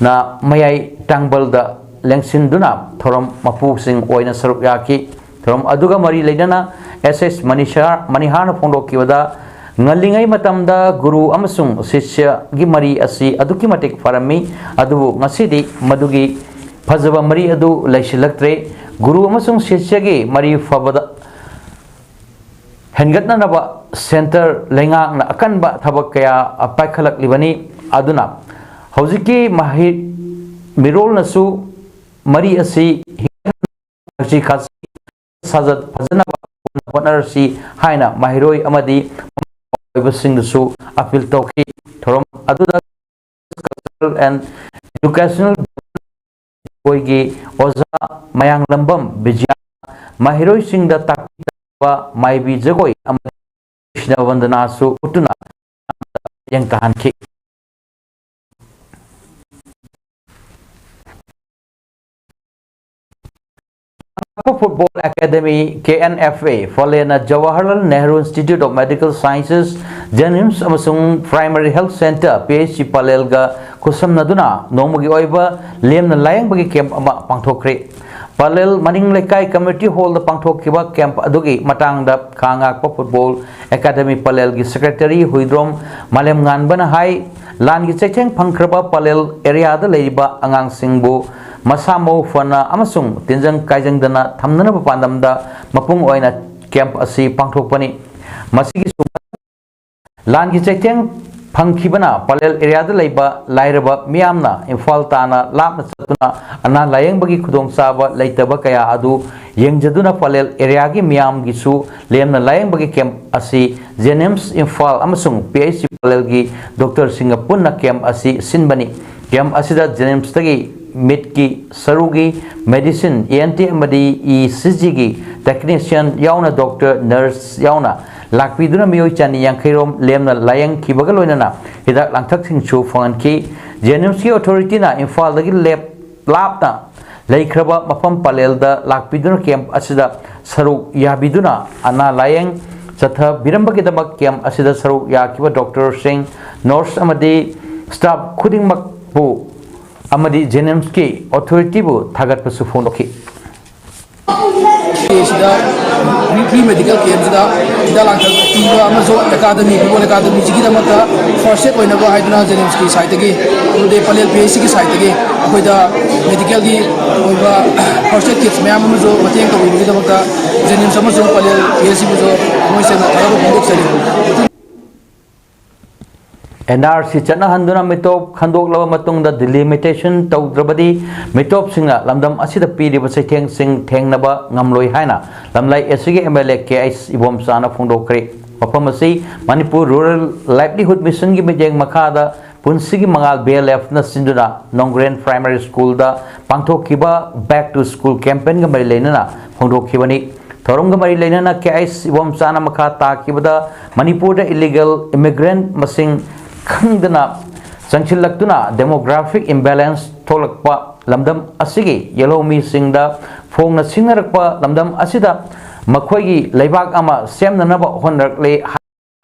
ꯅ ꯃꯌꯥꯏ ꯇꯥꯡꯕꯜꯗ ꯂꯦꯡꯁꯤꯟꯗꯨꯅ ꯊꯧꯔꯝ ꯃꯄꯨꯁꯤꯡ ꯑꯣꯏꯅ ꯁꯔꯨꯛ ꯌꯥꯈꯤ꯫ ꯊꯧꯔꯝ ꯑꯗꯨꯒ ꯃꯔꯤ ꯂꯩꯅꯅ ꯑꯦꯁ ꯑꯦꯁ ꯃꯅꯤꯍꯥꯔꯅ ꯐꯣꯡꯗꯣꯛꯈꯤꯕꯗ, ꯉꯜꯂꯤꯉꯩ ꯃꯇꯝꯗ ꯒꯨꯔꯨ ꯑꯃꯁꯨꯡ ꯁꯤꯁ꯭ꯌꯒꯤ ꯃꯔꯤ ꯑꯁꯤ ꯑꯗꯨꯛꯀꯤ ꯃꯇꯤꯛ ꯐꯔꯝꯃꯤ, ꯑꯗꯨꯕꯨ ꯉꯁꯤꯗꯤ ꯃꯗꯨꯒꯤ ꯐꯖꯕ ꯃꯔꯤ ꯑꯗꯨ ꯂꯩꯁꯤꯜꯂꯛꯇ꯭ꯔꯦ꯫ ꯒꯨꯔꯨ ꯑꯃꯁꯨꯡ ꯁꯤꯁ꯭ꯌꯒꯤ ꯃꯔꯤ ꯐꯕꯗ ꯍꯦꯟꯒꯠꯅꯅꯕ centre ꯂꯩꯉꯥꯛꯅ ꯑꯀꯟꯕ ꯊꯕꯛ ꯀꯌꯥ ꯄꯥꯏꯈꯠꯂꯛꯂꯤꯕꯅꯤ꯫ ꯑꯗꯨꯅ ꯍꯧꯖꯤꯛꯀꯤ ꯃꯍꯩ ꯃꯤꯔꯣꯜꯅꯁꯨ ꯃꯔꯤ ꯑꯁꯤ ꯈꯥꯁꯤ ꯈꯥꯁꯤ ꯁꯥꯖꯠ ꯐꯖꯅꯕ ꯍꯣꯠꯅꯔꯁꯤ ꯍꯥꯏꯅ ꯃꯍꯩꯔꯣꯏ ꯑꯃꯗꯤ ꯑꯣꯏꯕꯁꯤꯡꯗꯁꯨ appeal ꯇꯧꯈꯤ꯫ ꯊꯧꯔꯝ ꯑꯗꯨꯗ Cultural and Educational ꯑꯩꯈꯣꯏꯒꯤ ꯑꯣꯖꯥ ꯃꯌꯥꯡꯂꯝꯕꯝ ꯕꯤꯖꯌꯥ ꯃꯍꯩꯔꯣꯏꯁꯤꯡꯗ ꯇꯥꯛꯄꯤ ꯇꯝꯕꯤꯕ ꯃꯥꯏꯕꯤ ꯖꯒꯣꯏ ꯑꯃꯗꯤ ꯀ꯭ꯔꯤꯁꯅ ꯋꯟꯗꯅꯥꯁꯨ ꯎꯠꯇꯨꯅ ꯌꯦꯡ ꯇꯥꯍꯟꯈꯤ꯫ Football Academy, K N F A, ꯄꯂꯦꯜꯅ Jawaharlal Nehru Institute of Medical Sciences, JNIMS ꯑꯃꯁꯨꯡ Primary Health Centre, P H C ꯄꯂꯦꯜꯒ ꯈꯨꯠꯁꯝꯅꯗꯨꯅ ꯅꯣꯡꯃꯒꯤ ꯑꯣꯏꯕ ꯂꯦꯝꯅ ꯂꯥꯌꯦꯡꯕꯒꯤ camp ꯑꯃ ꯄꯥꯡꯊꯣꯛꯈ꯭ꯔꯦ꯫ ꯄꯂꯦꯜ ꯃꯅꯤꯡ ꯂꯩꯀꯥꯏ community hall ꯗ ꯄꯥꯡꯊꯣꯛꯈꯤꯕ camp ꯑꯗꯨꯒꯤ ꯃꯇꯥꯡꯗ ꯈꯥ ꯉꯥꯛꯄ Football Academy ꯄꯂꯦꯜꯒꯤ Secretary ꯍꯨꯏꯗ꯭ꯔꯣꯝ ꯃꯥꯂꯦꯝꯉꯥꯟꯕꯅ ꯍꯥꯏ, ꯂꯥꯟꯒꯤ ꯆꯩꯊꯦꯡ ꯐꯪꯈ꯭ꯔꯕ ꯄꯂꯦꯜ area ꯗ ꯂꯩꯔꯤꯕ ꯑꯉꯥꯡꯁꯤꯡꯕꯨ ꯃꯁꯥ ꯃꯎ ꯐꯅ ꯑꯃꯁꯨꯡ ꯇꯤꯟꯖꯪ ꯀꯥꯏꯖꯪꯗꯅ ꯊꯝꯅꯅꯕ ꯄꯥꯟꯗꯝꯗ ꯃꯄꯨꯡ ꯑꯣꯏꯅ camp ꯑꯁꯤ ꯄꯥꯡꯊꯣꯛꯄꯅꯤ꯫ ꯃꯁꯤꯒꯤ ꯂꯥꯟꯒꯤ ꯆꯩꯊꯦꯡ ꯐꯪꯈꯤꯕꯅ ꯄꯂꯦꯜ ꯑꯦꯔꯤꯌꯥꯗ ꯂꯩꯕ ꯂꯥꯏꯔꯕ ꯃꯤꯌꯥꯝꯅ ꯏꯝꯐꯥꯜ ꯇꯥꯅ ꯂꯥꯞꯅ ꯆꯠꯇꯨꯅ ꯑꯅꯥ ꯂꯥꯌꯦꯡꯕꯒꯤ ꯈꯨꯗꯣꯡꯆꯥꯕ ꯂꯩꯇꯕ ꯀꯌꯥ ꯑꯗꯨ ꯌꯦꯡꯖꯗꯨꯅ ꯄꯂꯦꯜ ꯑꯦꯔꯤꯌꯥꯒꯤ ꯃꯤꯌꯥꯝꯒꯤꯁꯨ ꯂꯦꯝꯅ ꯂꯥꯌꯦꯡꯕꯒꯤ ꯀꯦꯝꯞ ꯑꯁꯤ ꯖꯦꯅꯤꯝꯁ ꯏꯝꯐꯥꯜ ꯑꯃꯁꯨꯡ ꯄꯤ ꯑꯩꯆ ꯁꯤ ꯄꯂꯦꯜꯒꯤ ꯗꯣꯛꯇꯔꯁꯤꯡꯒ ꯄꯨꯟꯅ ꯀꯦꯝꯞ ꯑꯁꯤ ꯁꯤꯟꯕꯅꯤ꯫ ꯀꯦꯝꯞ ꯑꯁꯤꯗ ꯖꯦꯅꯤꯝꯁꯇꯒꯤ ꯃꯤꯠꯀꯤ ꯁꯔꯨꯒꯤ ꯃꯦꯗꯤꯁꯤꯟ, ꯏ ꯑꯦꯟ ꯇꯤ ꯑꯃꯗꯤ ꯏ ꯁꯤ ꯖꯤꯒꯤ ꯇꯦꯛꯅꯤꯁꯤꯌꯟ ꯌꯥꯎꯅ ꯗꯣꯛꯇꯔ, ꯅꯔꯁ ꯌꯥꯎꯅ ꯂꯥꯛꯄꯤꯗꯨꯅ ꯃꯤꯑꯣꯏ ꯆꯅꯤ ꯌꯥꯡꯈꯩ ꯔꯣꯝ ꯂꯦꯝꯅ ꯂꯥꯌꯦꯡꯈꯤꯕꯒ ꯂꯣꯏꯅꯅ ꯍꯤꯗꯥꯛ ꯂꯥꯡꯊꯛꯁꯤꯡꯁꯨ ꯐꯪꯍꯟꯈꯤ꯫ ꯖꯦꯅꯤꯝꯁꯀꯤ ꯑꯣꯊꯣꯔꯤꯇꯤꯅ ꯏꯝꯐꯥꯜꯗꯒꯤ ꯂꯦꯞ-, ꯂꯥꯞꯅ ꯂꯩꯈ꯭ꯔꯕ ꯃꯐꯝ ꯄꯂꯦꯜꯗ ꯂꯥꯛꯄꯤꯗꯨꯅ ꯀꯦꯝꯞ ꯑꯁꯤꯗ ꯁꯔꯨꯛ ꯌꯥꯕꯤꯗꯨꯅ ꯑꯅꯥ ꯂꯥꯌꯦꯡ ꯆꯠꯊꯕꯤꯔꯝꯕꯒꯤꯗꯃꯛ ꯀꯦꯝꯞ ꯑꯁꯤꯗ ꯁꯔꯨꯛ ꯌꯥꯈꯤꯕ ꯗꯣꯛꯇꯔꯁꯤꯡ, ꯅꯔꯁ ꯑꯃꯗꯤ ꯁ꯭ꯇꯥꯐ ꯈꯨꯗꯤꯡꯃꯛꯄꯨ ꯑꯃꯗꯤ ꯖꯦꯅꯤꯝꯁꯀꯤ ꯑꯣꯊꯣꯔꯤꯇꯤꯕꯨ ꯊꯥꯒꯠꯄꯁꯨ ꯐꯣꯡꯗꯣꯛꯈꯤ꯫ ꯁꯤꯗ ꯐ꯭ꯔꯤ ꯃꯦꯗꯤꯀꯦꯜ ꯀꯦꯝꯁꯤꯗ ꯍꯤꯗꯥꯛ ꯂꯥꯡꯊꯛ ꯄꯤꯕ ꯑꯃꯁꯨꯡ ꯑꯦꯀꯥꯗꯃꯤ, ꯐꯨꯠꯕꯣꯜ ꯑꯦꯀꯥꯗꯃꯤꯁꯤꯒꯤꯗꯃꯛꯇ ꯐꯥꯔꯁ ꯑꯦꯗ ꯑꯣꯏꯅꯕ ꯍꯥꯏꯗꯨꯅ ꯖꯦꯅꯤꯝꯁꯀꯤ ꯁꯥꯏꯠꯇꯒꯤ ꯑꯃꯗꯤ ꯄꯂꯦꯜ ꯄꯤ ꯑꯩꯆ ꯁꯤꯒꯤ ꯁꯥꯏꯠꯇꯒꯤ ꯑꯩꯈꯣꯏꯗ ꯃꯦꯗꯤꯀꯦꯜꯒꯤ ꯑꯣꯏꯕ ꯐꯥꯔꯁ ꯑꯦꯗ ꯀꯤꯠꯁ ꯃꯌꯥꯝ ꯑꯃꯁꯨ ꯃꯇꯦꯡ ꯇꯧꯕꯤꯕꯒꯤꯗꯃꯛꯇ ꯖꯦꯅꯤꯝꯁ ꯑꯃꯁꯨꯡ ꯄꯂꯦꯜ ꯄꯤ ꯑꯩꯆ ꯁꯤꯕꯨꯁꯨ ꯊꯃꯣꯏ ꯁꯦꯡꯅ ꯊꯥꯒꯠꯄ ꯐꯣꯡꯗꯣꯛꯆꯔꯤ꯫ ꯑꯦꯟ ꯑꯥꯔ ꯁꯤ ꯆꯠꯅꯍꯟꯗꯨꯅ ꯃꯤꯇꯣꯞ ꯈꯟꯗꯣꯛꯂꯕ ꯃꯇꯨꯡꯗ ꯗꯤꯂꯤꯃꯤꯇꯦꯁꯟ ꯇꯧꯗ꯭ꯔꯕꯗꯤ ꯃꯤꯇꯣꯞꯁꯤꯡꯅ ꯂꯝꯗꯝ ꯑꯁꯤꯗ ꯄꯤꯔꯤꯕ ꯆꯩꯊꯦꯡꯁꯤꯡ ꯊꯦꯡꯅꯕ ꯉꯝꯂꯣꯏ ꯍꯥꯏꯅ ꯂꯝꯂꯥꯏ ꯑꯦꯁ ꯁꯤꯒꯤ M L A K H ꯏꯕꯣꯝꯆꯥꯅ ꯐꯣꯡꯗꯣꯛꯈ꯭ꯔꯦ꯫ ꯃꯐꯝ ꯑꯁꯤ ꯃꯅꯤꯄꯨꯔ ꯔꯨꯔꯦꯜ ꯂꯥꯏꯚꯂꯤꯍꯨꯗ ꯃꯤꯁꯟꯒꯤ ꯃꯤꯠꯌꯦꯡ ꯃꯈꯥꯗ ꯄꯨꯟꯁꯤꯒꯤ ꯃꯉꯥꯜ ꯕꯤ ꯑꯦꯜ ꯑꯦꯐꯅ ꯁꯤꯟꯗꯨꯅ ꯅꯣꯡꯒ꯭ꯔꯦꯟ ꯄ꯭ꯔꯥꯏꯃꯥꯔꯤ ꯁ꯭ꯀꯨꯜꯗ ꯄꯥꯡꯊꯣꯛꯈꯤꯕ ꯕꯦꯛ ꯇꯨ ꯁ꯭ꯀꯨꯜ ꯀꯦꯝꯄꯦꯟꯒ ꯃꯔꯤ ꯂꯩꯅꯅ ꯐꯣꯡꯗꯣꯛꯈꯤꯕꯅꯤ꯫ ꯊꯧꯔꯝꯒ ꯃꯔꯤ ꯂꯩꯅꯅ ꯀꯦ ꯑꯩꯆ ꯏꯕꯣꯝꯆꯥꯅ ꯃꯈꯥ ꯇꯥꯈꯤꯕꯗ ꯃꯅꯤꯄꯨꯔꯗ ꯏꯂꯤꯒꯦꯜ ꯏꯃꯤꯒ꯭ꯔꯦꯟꯠ ꯃꯁꯤꯡ ꯈꯪꯗꯅ ꯆꯪꯁꯤꯜꯂꯛꯇꯨꯅ ꯗꯦꯃꯣꯒ꯭ꯔꯥꯐꯤꯛ ꯏꯝꯕꯦꯂꯦꯟꯁ ꯊꯣꯛꯂꯛꯄ ꯂꯝꯗꯝ ꯑꯁꯤꯒꯤ ꯌꯦꯜꯍꯧꯃꯤꯁꯤꯡꯗ ꯐꯣꯡꯅ ꯁꯤꯡꯅꯔꯛꯄ ꯂꯝꯗꯝ ꯑꯁꯤꯗ ꯃꯈꯣꯏꯒꯤ ꯂꯩꯕꯥꯛ ꯑꯃ ꯁꯦꯝꯅꯅꯕ ꯍꯣꯠꯅꯔꯛꯂꯦ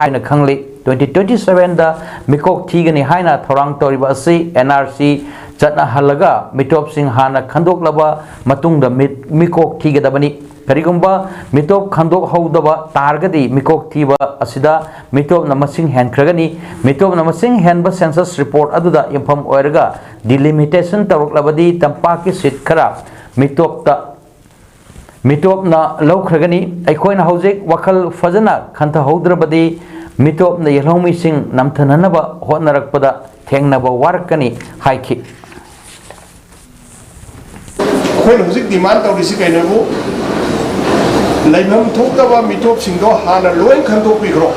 ꯍꯥꯏꯅ ꯈꯪꯂꯤ꯫ ꯇ꯭ꯋꯦꯟꯇꯤ ꯇ꯭ꯋꯦꯟꯇꯤ ꯁꯚꯦꯟꯗ ꯃꯤꯀꯣꯛ ꯊꯤꯒꯅꯤ ꯍꯥꯏꯅ ꯊꯧꯔꯥꯡ ꯇꯧꯔꯤꯕ ꯑꯁꯤ ꯑꯦꯟ ꯑꯥꯔ ꯁꯤ ꯆꯠꯅꯍꯜꯂꯒ ꯃꯤꯇꯣꯞꯁꯤꯡ ꯍꯥꯟꯅ ꯈꯟꯗꯣꯛꯂꯕ ꯃꯇꯨꯡꯗ ꯃꯤꯠ-, ꯃꯤꯀꯣꯛ ꯊꯤꯒꯗꯕꯅꯤ꯫ ꯀꯔꯤꯒꯨꯝꯕ ꯃꯤꯇꯣꯞ ꯈꯟꯗꯣꯛꯍꯧꯗꯕ ꯇꯥꯔꯒꯗꯤ ꯃꯤꯀꯣꯛ ꯊꯤꯕ ꯑꯁꯤꯗ ꯃꯤꯇꯣꯞꯅ ꯃꯁꯤꯡ ꯍꯦꯟꯈ꯭ꯔꯒꯅꯤ꯫ ꯃꯤꯇꯣꯞꯅ ꯃꯁꯤꯡ ꯍꯦꯟꯕ ꯁꯦꯟꯁꯁ ꯔꯤꯄꯣꯔꯠ ꯑꯗꯨꯗ ꯌꯨꯝꯐꯝ ꯑꯣꯏꯔꯒ ꯗꯤꯂꯤꯃꯤꯇꯦꯁꯟ ꯇꯧꯔꯛꯂꯕꯗꯤ ꯇꯝꯄꯥꯛꯀꯤ ꯁꯤꯠ ꯈꯔ ꯃꯤꯇꯣꯞꯇ ꯃꯤꯇꯣꯞꯅ ꯂꯧꯈ꯭ꯔꯒꯅꯤ꯫ ꯑꯩꯈꯣꯏꯅ ꯍꯧꯖꯤꯛ ꯋꯥꯈꯜ ꯐꯖꯅ ꯈꯟꯊꯍꯧꯗ꯭ꯔꯕꯗꯤ ꯃꯤꯇꯣꯞꯅ ꯌꯦꯜꯍꯧꯃꯤꯁꯤꯡ ꯅꯝꯊꯅꯅꯕ ꯍꯣꯠꯅꯔꯛꯄꯗ ꯊꯦꯡꯅꯕ ꯋꯥꯔꯛꯀꯅꯤ ꯍꯥꯏꯈꯤ꯫ ꯑꯩꯈꯣꯏꯅ ꯍꯧꯖꯤꯛ demand ꯇꯧꯔꯤꯁꯤ ꯀꯩꯅꯣꯕꯨ, ꯂꯩꯐꯝ ꯊꯣꯛꯇꯕ ꯃꯤꯇꯣꯞꯁꯤꯡꯗꯣ ꯍꯥꯟꯅ ꯂꯣꯏ ꯈꯟꯗꯣꯛꯄꯤꯈ꯭ꯔꯣ꯫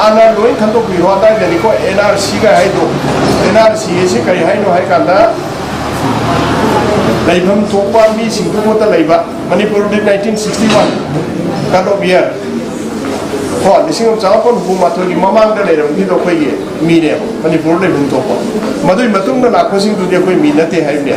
ꯍꯥꯟꯅ ꯂꯣꯏ ꯈꯟꯗꯣꯛꯄꯤꯈ꯭ꯔꯣ꯫ ꯑꯗꯥꯏꯗꯅꯤꯀꯣ NRC ꯒ ꯍꯥꯏꯗꯣ꯫ NRC ꯑꯁꯤ ꯀꯔꯤ ꯍꯥꯏꯅꯣ ꯍꯥꯏ ꯀꯥꯟꯗ, ꯂꯩꯐꯝ ꯊꯣꯛꯄ ꯃꯤꯁꯤꯡꯗꯨꯃꯛꯇ ꯂꯩꯕ꯫ ꯃꯅꯤꯄꯨꯔꯗꯤ nineteen sixty one cut off year꯫ ꯀꯣ, ꯂꯤꯁꯤꯡ ꯑꯃ ꯆꯃꯥꯄꯟ ꯍꯨꯝꯐꯨ ꯃꯥꯊꯣꯏꯒꯤ ꯃꯃꯥꯡꯗ ꯂꯩꯔꯝꯈꯤꯗꯣ ꯑꯩꯈꯣꯏꯒꯤ ꯃꯤꯅꯦꯕ, ꯃꯅꯤꯄꯨꯔꯗ ꯂꯩꯐꯝ ꯊꯣꯛꯄ꯫ ꯃꯗꯨꯒꯤ ꯃꯇꯨꯡꯗ ꯂꯥꯛꯄꯁꯤꯡꯗꯨꯗꯤ ꯑꯩꯈꯣꯏ ꯃꯤ ꯅꯠꯇꯦ ꯍꯥꯏꯕꯅꯦ꯫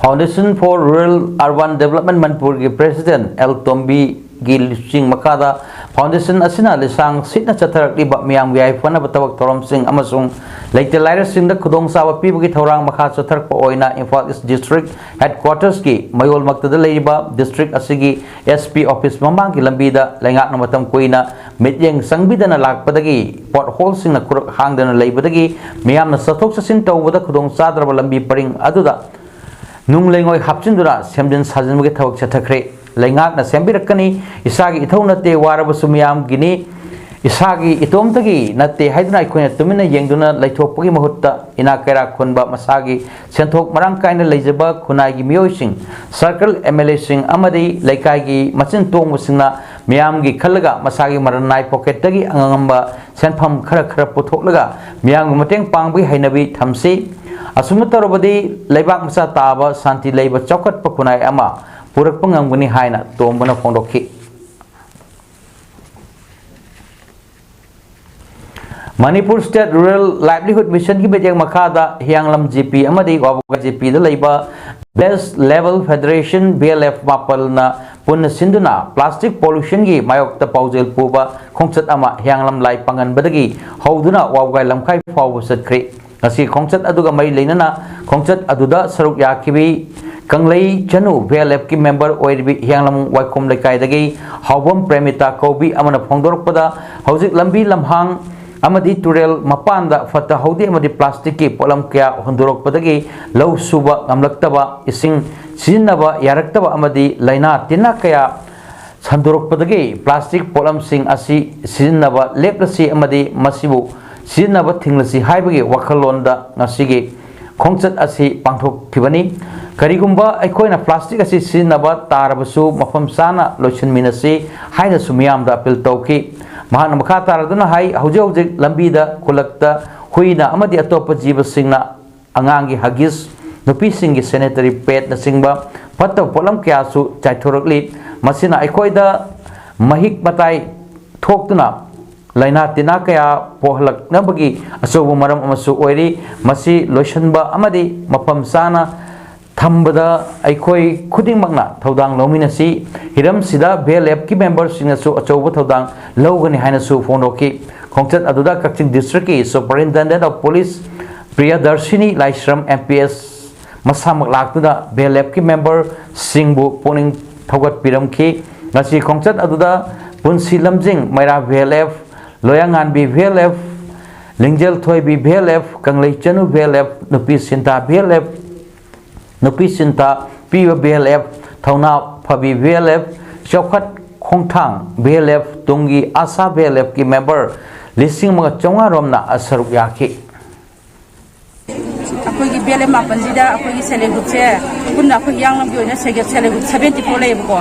Foundation for Rural Urban Development ꯃꯅꯤꯄꯨꯔꯒꯤ president ꯑꯦꯜ ꯇꯣꯝꯕꯤꯒꯤ ꯂꯨꯆꯤꯡ ꯃꯈꯥꯗ foundation ꯑꯁꯤꯅ ꯂꯤꯁꯥꯡ ꯁꯤꯠꯅ ꯆꯠꯊꯔꯛꯂꯤꯕ ꯃꯤꯌꯥꯝꯒꯤ ꯌꯥꯏꯐꯅꯕ ꯊꯕꯛ ꯊꯧꯔꯝꯁꯤꯡ ꯑꯃꯁꯨꯡ ꯂꯩꯇ ꯂꯥꯏꯔꯁꯤꯡꯗ ꯈꯨꯗꯣꯡꯆꯥꯕ ꯄꯤꯕꯒꯤ ꯊꯧꯔꯥꯡ ꯃꯈꯥ ꯆꯠꯊꯔꯛꯄ ꯑꯣꯏꯅ ꯏꯝꯐꯥꯜ ꯏꯁ district headquarters ꯀꯤ ꯃꯌꯣꯜꯃꯛꯇꯗ ꯂꯩꯔꯤꯕ district ꯑꯁꯤꯒꯤ SP office ꯃꯃꯥꯡꯒꯤ ꯂꯝꯕꯤꯗ ꯂꯩꯉꯥꯛꯅ ꯃꯇꯝ ꯀꯨꯏꯅ ꯃꯤꯠꯌꯦꯡ ꯆꯪꯕꯤꯗꯅ ꯂꯥꯛꯄꯗꯒꯤ, pothole ꯁꯤꯡꯅ ꯈꯨꯔꯛ ꯍꯥꯡꯗꯅ ꯂꯩꯕꯗꯒꯤ ꯃꯤꯌꯥꯝꯅ ꯆꯠꯊꯣꯛ ꯆꯠꯁꯤꯟ ꯇꯧꯕꯗ ꯈꯨꯗꯣꯡ ꯆꯥꯗ꯭ꯔꯕ ꯂꯝꯕꯤ ꯄꯔꯤꯡ ꯑꯗꯨꯗ ꯅꯨꯡ ꯂꯩꯉꯣꯏ ꯍꯥꯞꯆꯤꯟꯗꯨꯅ ꯁꯦꯝꯖꯤꯟ ꯁꯥꯖꯤꯟꯕꯒꯤ ꯊꯕꯛ ꯆꯠꯊꯈ꯭ꯔꯦ꯫ ꯂꯩꯉꯥꯛꯅ ꯁꯦꯝꯕꯤꯔꯛꯀꯅꯤ, ꯏꯁꯥꯒꯤ ꯏꯊꯧ ꯅꯠꯇꯦ, ꯋꯥꯔꯕꯁꯨ ꯃꯤꯌꯥꯝꯒꯤꯅꯤ, ꯏꯁꯥꯒꯤ ꯏꯇꯣꯝꯇꯒꯤ ꯅꯠꯇꯦ ꯍꯥꯏꯗꯨꯅ ꯑꯩꯈꯣꯏꯅ ꯇꯨꯃꯤꯟꯅ ꯌꯦꯡꯗꯨꯅ ꯂꯩꯊꯣꯛꯄꯒꯤ ꯃꯍꯨꯠꯇ, ꯏꯅꯥꯛ ꯀꯩꯔꯥꯛ ꯈꯨꯟꯕ, ꯃꯁꯥꯒꯤ ꯁꯦꯟꯊꯣꯛ ꯃꯔꯥꯡ ꯀꯥꯏꯅ ꯂꯩꯖꯕ ꯈꯨꯟꯅꯥꯏꯒꯤ ꯃꯤꯑꯣꯏꯁꯤꯡ, circle MLA ꯁꯤꯡ ꯑꯃꯗꯤ ꯂꯩꯀꯥꯏꯒꯤ ꯃꯆꯤꯟ ꯇꯣꯡꯕꯁꯤꯡꯅ ꯃꯤꯌꯥꯝꯒꯤ ꯈꯜꯂꯒ ꯃꯁꯥꯒꯤ ꯃꯔꯟ ꯅꯥꯏ pocket ꯇꯒꯤ ꯑꯉꯝꯕ ꯁꯦꯟꯐꯝ ꯈꯔ ꯈꯔ ꯄꯨꯊꯣꯛꯂꯒ ꯃꯤꯌꯥꯝꯒꯤ ꯃꯇꯦꯡ ꯄꯥꯡꯕꯒꯤ ꯍꯩꯅꯕꯤ ꯊꯝꯁꯤ꯫ ꯑꯁꯨꯝꯅ ꯇꯧꯔꯕꯗꯤ ꯂꯩꯕꯥꯛ ꯃꯆꯥ ꯇꯥꯕ, ꯁꯥꯟꯇꯤ ꯂꯩꯕ, ꯆꯥꯎꯈꯠꯄ ꯈꯨꯟꯅꯥꯏ ꯑꯃ ꯄꯨꯔꯛꯄ ꯉꯝꯒꯅꯤ ꯍꯥꯏꯅ ꯇꯣꯝꯕꯅ ꯐꯣꯡꯗꯣꯛꯈꯤ꯫ Manipur State Rural Livelihood Mission ꯒꯤ ꯃꯤꯠꯌꯦꯡ ꯃꯈꯥꯗ ꯍꯤꯌꯥꯡꯂꯝ GP ꯑꯃꯗꯤ ꯋꯥꯕꯒꯥꯏ GP ꯗ ꯂꯩꯕ Village Level Federation, VLF, ꯃꯥꯄꯜꯅ ꯄꯨꯟꯅ ꯁꯤꯟꯗꯨꯅ plastic pollution ꯒꯤ ꯃꯥꯌꯣꯛꯇ ꯄꯥꯎꯖꯦꯜ ꯄꯨꯕ ꯈꯣꯡꯆꯠ ꯑꯃ ꯍꯤꯌꯥꯡꯂꯝ ꯂꯥꯏ ꯄꯥꯡꯉꯟꯕꯗꯒꯤ ꯍꯧꯗꯨꯅ ꯋꯥꯕꯒꯥꯏ ꯂꯝꯈꯥꯏ ꯐꯥꯎꯕ ꯆꯠꯈ꯭ꯔꯤ꯫ ꯉꯁꯤ ꯈꯣꯡꯆꯠ ꯑꯗꯨꯒ ꯃꯔꯤ ꯂꯩꯅꯅ ꯈꯣꯡꯆꯠ ꯑꯗꯨꯗ ꯁꯔꯨꯛ ꯌꯥꯈꯤꯕꯤ ꯀꯪꯂꯩ ꯆꯅꯨ, VLF ꯀꯤ member ꯑꯣꯏꯔꯤꯕꯤ ꯍꯤꯌꯥꯡꯂꯝ ꯋꯥꯏꯈꯣꯝ ꯂꯩꯀꯥꯏꯗꯒꯤ ꯍꯥꯎꯕꯝ ꯄ꯭ꯔꯦꯃꯤꯇꯥ ꯀꯧꯕꯤ ꯑꯃꯅ ꯐꯣꯡꯗꯣꯔꯛꯄꯗ, ꯍꯧꯖꯤꯛ ꯂꯝꯕꯤ ꯂꯝꯍꯥꯡ ꯑꯃꯗꯤ ꯇꯨꯔꯦꯜ ꯃꯄꯥꯟꯗ ꯐꯠꯇ ꯍꯥꯎꯗꯤ ꯑꯃꯗꯤ plastic ꯀꯤ ꯄꯣꯠꯂꯝ ꯀꯌꯥ ꯍꯨꯟꯗꯣꯔꯛꯄꯗꯒꯤ ꯂꯧ ꯁꯨꯕ ꯉꯝꯂꯛꯇꯕ, ꯏꯁꯤꯡ ꯁꯤꯖꯤꯟꯅꯕ ꯌꯥꯔꯛꯇꯕ ꯑꯃꯗꯤ ꯂꯥꯏꯅꯥ ꯇꯤꯟꯅꯥ ꯀꯌꯥ ꯁꯟꯗꯣꯔꯛꯄꯗꯒꯤ ꯄ꯭ꯂꯥꯁꯇꯤꯛ ꯄꯣꯠꯂꯝꯁꯤꯡ ꯑꯁꯤ ꯁꯤꯖꯤꯟꯅꯕ ꯂꯦꯞꯂꯁꯤ ꯑꯃꯗꯤ ꯃꯁꯤꯕꯨ ꯁꯤꯖꯤꯟꯅꯕ ꯊꯤꯡꯂꯁꯤ ꯍꯥꯏꯕꯒꯤ ꯋꯥꯈꯜꯂꯣꯟꯗ ꯉꯁꯤꯒꯤ ꯈꯣꯡꯆꯠ ꯑꯁꯤ ꯄꯥꯡꯊꯣꯛꯈꯤꯕꯅꯤ꯫ ꯀꯔꯤꯒꯨꯝꯕ ꯑꯩꯈꯣꯏꯅ ꯄ꯭ꯂꯥꯁꯇꯤꯛ ꯑꯁꯤ ꯁꯤꯖꯤꯟꯅꯕ ꯇꯥꯔꯕꯁꯨ ꯃꯐꯝ ꯆꯥꯅ ꯂꯣꯏꯁꯤꯟꯃꯤꯟꯅꯁꯤ ꯍꯥꯏꯅꯁꯨ ꯃꯤꯌꯥꯝꯗ ꯑꯄꯤꯜ ꯇꯧꯈꯤ꯫ ꯃꯍꯥꯛꯅ ꯃꯈꯥ ꯇꯥꯔꯗꯨꯅ ꯍꯥꯏ, ꯍꯧꯖꯤꯛ ꯍꯧꯖꯤꯛ ꯂꯝꯕꯤꯗ, ꯈꯨꯜꯂꯛꯇ ꯍꯨꯏꯅ ꯑꯃꯗꯤ ꯑꯇꯣꯞꯄ ꯖꯤꯕꯁꯤꯡꯅ ꯑꯉꯥꯡꯒꯤ ꯍꯒꯤꯁ, ꯅꯨꯄꯤꯁꯤꯡꯒꯤ ꯁꯦꯅꯤꯇꯔꯤ ꯄꯦꯗꯅꯆꯤꯡꯕ ꯐꯠꯇꯕ ꯄꯣꯠꯂꯝ ꯀꯌꯥꯁꯨ ꯆꯥꯏꯊꯣꯔꯛꯂꯤ꯫ ꯃꯁꯤꯅ ꯑꯩꯈꯣꯏꯗ ꯃꯍꯤꯛ ꯃꯇꯥꯏ ꯊꯣꯛꯇꯨꯅ ꯂꯥꯏꯅꯥ ꯇꯤꯟꯅꯥ ꯀꯌꯥ ꯄꯣꯛꯍꯜꯂꯛꯅꯕꯒꯤ ꯑꯆꯧꯕ ꯃꯔꯝ ꯑꯃꯁꯨ ꯑꯣꯏꯔꯤ꯫ ꯃꯁꯤ ꯂꯣꯏꯁꯤꯟꯕ ꯑꯃꯗꯤ ꯃꯐꯝ ꯆꯥꯅ ꯊꯝꯕꯗ ꯑꯩꯈꯣꯏ ꯈꯨꯗꯤꯡꯃꯛꯅ ꯊꯧꯗꯥꯡ ꯂꯧꯃꯤꯟꯅꯁꯤ꯫ ꯍꯤꯔꯝꯁꯤꯗ ꯚꯤ ꯑꯦꯜ ꯑꯦꯐꯀꯤ ꯃꯦꯝꯕꯔꯁꯤꯡꯅꯁꯨ ꯑꯆꯧꯕ ꯊꯧꯗꯥꯡ ꯂꯧꯒꯅꯤ ꯍꯥꯏꯅꯁꯨ ꯐꯣꯡꯗꯣꯛꯈꯤ꯫ ꯈꯣꯡꯆꯠ ꯑꯗꯨꯗ ꯀꯛꯆꯤꯡ ꯗꯤꯁꯇ꯭ꯔꯤꯛꯀꯤ Superintendent of Police Priyadarshini Laishram M P S ꯃꯁꯥꯃꯛ ꯂꯥꯛꯇꯨꯅ ꯚꯤ ꯑꯦꯜ ꯑꯦꯐꯀꯤ ꯃꯦꯝꯕꯔꯁꯤꯡꯕꯨ ꯄꯨꯛꯅꯤꯡ ꯊꯧꯒꯠꯄꯤꯔꯝꯈꯤ꯫ ꯉꯁꯤ ꯈꯣꯡꯆꯠ ꯑꯗꯨꯗ ꯄꯨꯟꯁꯤ ꯂꯝꯖꯤꯡ Meira V L F, Loyanganbi V L F, Lingjel Thoibi V L F, Kanglei Chanu V L F, Nupi Sinta V L F, Nupi ꯁꯤꯟꯇꯥ ꯄꯤꯕ ꯚꯤ ꯑꯦꯜ ꯑꯦꯐ, ꯊꯧꯅꯥ ꯐꯕꯤ ꯚꯤ ꯑꯦꯜ ꯑꯦꯐ, ꯆꯥꯎꯈꯠ ꯈꯣꯡꯊꯥꯡ ꯚꯤ ꯑꯦꯜ ꯑꯦꯐ, ꯇꯨꯡꯒꯤ ꯑꯥꯁꯥ ꯚꯤ ꯑꯦꯜ ꯑꯦꯐꯀꯤ ꯃꯦꯝꯕꯔ ꯂꯤꯁꯤꯡ ꯑꯃꯒ ꯆꯥꯝꯃꯉꯥ ꯔꯣꯝꯅ ꯁꯔꯨꯛ ꯌꯥꯈꯤ꯫ ꯑꯩꯈꯣꯏꯒꯤ ꯕꯤ ꯑꯦꯜ ꯑꯦꯐ ꯃꯥꯄꯟꯁꯤꯗ ꯑꯩꯈꯣꯏꯒꯤ ꯁꯦꯜꯐ ꯍꯦꯜꯞ ꯒ꯭ꯔꯨꯞꯁꯦ ꯄꯨꯟꯅ ꯑꯩꯈꯣꯏ ꯍꯤꯌꯥꯡꯂꯝꯒꯤ ꯑꯣꯏꯅ self help group seventy four ꯂꯩꯌꯦꯕꯀꯣ꯫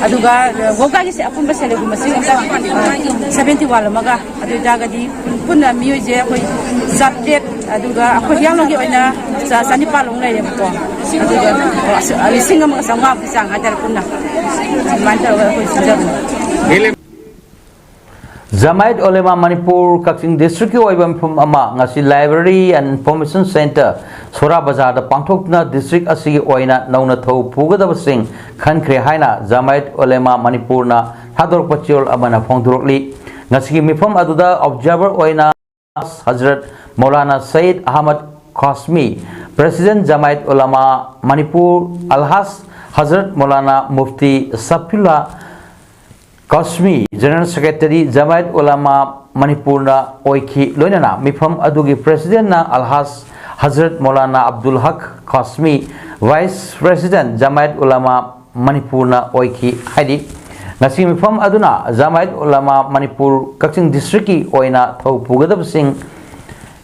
ꯑꯗꯨꯒ ꯒꯧꯒꯥꯒꯤꯁꯦ ꯑꯄꯨꯟꯕ ꯁꯦꯜꯐ ꯍꯦꯜꯞ ꯒ꯭ꯔꯨꯞ ꯃꯁꯤꯡ ꯑꯝꯇ ꯁꯚꯦꯟꯇꯤ ꯋꯥꯟ ꯑꯃꯒ, ꯑꯗꯨ ꯑꯣꯏꯇꯥꯔꯒꯗꯤ ꯄꯨꯟꯅ ꯃꯤꯑꯣꯏꯁꯦ ꯑꯩꯈꯣꯏ ꯆꯥꯇ꯭ꯔꯦꯠ, ꯑꯗꯨꯒ ꯑꯩꯈꯣꯏ ꯍꯤꯌꯥꯡꯂꯝꯒꯤ ꯑꯣꯏꯅ ꯆ- ꯆꯅꯤꯄꯥꯜ ꯑꯃ ꯂꯩꯔꯦꯕꯀꯣ꯫ ꯑꯗꯨꯒ ꯂꯤꯁꯤꯡ ꯑꯃꯒ ꯆꯥꯝꯃꯉꯥꯃꯨꯛꯀꯤ ꯆꯥꯡ ꯍꯥꯏꯇꯥꯔꯦ ꯄꯨꯟꯅ ꯑꯗꯨꯃꯥꯏꯅ ꯇꯧꯔꯒ ꯑꯩꯈꯣꯏ ꯁꯤꯟꯖꯕꯅꯤ꯫ ꯖꯃꯥꯏꯠ ꯎꯂꯦꯃꯥ ꯃꯅꯤꯄꯨꯔ ꯀꯛꯆꯤꯡ ꯗꯤꯁꯇ꯭ꯔꯤꯛꯀꯤ ꯑꯣꯏꯕ ꯃꯤꯐꯝ ꯑꯃ ꯉꯁꯤ Library and Information Centre, ꯁꯣꯔꯥ ꯕꯖꯥꯔꯗ ꯄꯥꯡꯊꯣꯛꯇꯨꯅ ꯗꯤꯁꯇ꯭ꯔꯤꯛ ꯑꯁꯤꯒꯤ ꯑꯣꯏꯅ ꯅꯧꯅ ꯊꯧ ꯄꯨꯒꯗꯕꯁꯤꯡ ꯈꯟꯈ꯭ꯔꯦ ꯍꯥꯏꯅ ꯖꯃꯥꯏꯠ ꯎꯂꯦꯃꯥ ꯃꯅꯤꯄꯨꯔꯅ ꯊꯥꯗꯣꯔꯛꯄ ꯆꯦꯔꯣꯜ ꯑꯃꯅ ꯐꯣꯡꯗꯣꯔꯛꯂꯤ꯫ ꯉꯁꯤꯒꯤ ꯃꯤꯐꯝ ꯑꯗꯨꯗ ꯑꯣꯕꯖꯥꯔꯚꯔ ꯑꯣꯏꯅ Hazrat Maulana Sayed Ahmad ꯈꯥꯁꯃꯤ, president ꯖꯃꯥꯏꯠ ꯎꯂꯃꯥ Manipur ꯑꯜꯍꯥꯖ Hazrat Maulana Mufti ꯁꯐꯤꯎꯜꯂꯥ ꯈꯥꯁꯃꯤ, general secretary ꯖꯃꯥꯏꯠ ꯎꯂꯃꯥ ꯃꯅꯤꯄꯨꯔꯅ ꯑꯣꯏꯈꯤ꯫ ꯂꯣꯏꯅꯅ ꯃꯤꯐꯝ ꯑꯗꯨꯒꯤ ꯄ꯭ꯔꯦꯁꯤꯗꯦꯟꯠꯅ ꯑꯜꯍꯥꯖ ꯍꯖꯔꯠ ꯃꯧꯂꯥꯅꯥ ꯑꯕꯗꯨꯜ ꯍꯛ ꯈꯥꯁꯃꯤ, ꯚꯥꯏꯁ ꯄ꯭ꯔꯦꯁꯤꯗꯦꯟꯠ ꯖꯃꯥꯏꯠ ꯎꯂꯃꯥ ꯃꯅꯤꯄꯨꯔꯅ ꯑꯣꯏꯈꯤ ꯍꯥꯏꯔꯤ꯫ ꯉꯁꯤ ꯃꯤꯐꯝ ꯑꯗꯨꯅ ꯖꯃꯥꯏꯠ ꯎꯂꯃꯥ ꯃꯅꯤꯄꯨꯔ ꯀꯛꯆꯤꯡ ꯗꯤꯁꯇ꯭ꯔꯤꯛꯀꯤ ꯑꯣꯏꯅ ꯊꯧ ꯄꯨꯒꯗꯕꯁꯤꯡ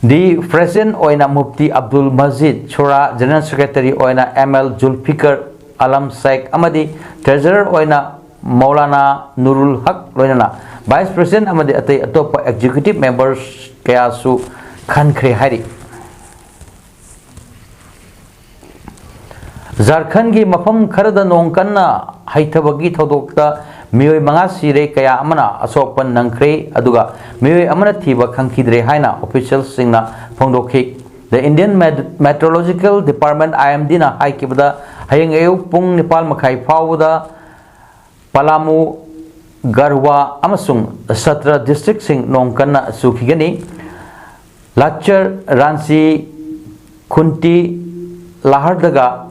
ꯗꯤ ꯄ꯭ꯔꯦꯁꯤꯗꯦꯟꯠ ꯑꯣꯏꯅ ꯃꯨꯐꯇꯤ ꯑꯕꯗꯨꯜ ꯃꯖꯤꯗ ꯁꯨꯔꯥ, ꯖꯦꯅꯔꯦꯜ ꯁꯦꯀ꯭ꯔꯦꯇꯔꯤ ꯑꯣꯏꯅ ꯑꯦꯝ ꯑꯦꯜ ꯖꯨꯜꯐꯤꯀꯔ ꯑꯂꯝ ꯁꯦꯈ ꯑꯃꯗꯤ ꯇ꯭ꯔꯦꯖꯔꯔ ꯑꯣꯏꯅ ꯃꯧꯂꯥꯅꯥ ꯅꯨꯔꯨꯜ ꯍꯛ ꯂꯣꯏꯅꯅ ꯚꯥꯏꯁ ꯄ꯭ꯔꯦꯁꯤꯗꯦꯟꯠ ꯑꯃꯗꯤ ꯑꯇꯩ ꯑꯇꯣꯞꯄ ꯑꯦꯛꯖꯤꯀ꯭ꯌꯨꯇꯤꯚ ꯃꯦꯝꯕꯔꯁ ꯀꯌꯥꯁꯨ ꯈꯟꯈ꯭ꯔꯦ ꯍꯥꯏꯔꯤ꯫ ꯖꯥꯔꯈꯟꯒꯤ ꯃꯐꯝ ꯈꯔꯗ ꯅꯣꯡ ꯀꯟꯅ ꯍꯩꯊꯕꯒꯤ ꯊꯧꯗꯣꯛꯇ ꯃꯤꯑꯣꯏ ꯃꯉꯥ ꯁꯤꯔꯦ, ꯀꯌꯥ ꯑꯃꯅ ꯑꯁꯣꯛ ꯑꯄꯟ ꯅꯪꯈ꯭ꯔꯦ, ꯑꯗꯨꯒ ꯃꯤꯑꯣꯏ ꯑꯃꯅ ꯊꯤꯕ ꯈꯪꯈꯤꯗ꯭ꯔꯦ ꯍꯥꯏꯅ ꯑꯣꯐꯤꯁꯤꯌꯦꯜꯁꯤꯡꯅ ꯐꯣꯡꯗꯣꯛꯈꯤ꯫ The Indian Met-, Meteorological Department, I M Dꯅ ꯍꯥꯏꯈꯤꯕꯗ, ꯍꯌꯦꯡ ꯑꯌꯨꯛ ꯄꯨꯡ ꯅꯤꯄꯥꯜ ꯃꯈꯥꯏ ꯐꯥꯎꯕꯗ ꯄꯂꯥꯃꯨ, ꯒꯔꯋꯥ ꯑꯃꯁꯨꯡ ꯁꯇ꯭ꯔꯥ ꯗꯤꯁꯇ꯭ꯔꯤꯛꯁꯤꯡ ꯅꯣꯡ ꯀꯟꯅ ꯆꯨꯈꯤꯒꯅꯤ꯫ ꯂꯥꯆꯔ, ꯔꯥꯟꯆꯤ, ꯈꯨꯟꯇꯤ, ꯂꯥꯍꯔꯗꯒꯥ,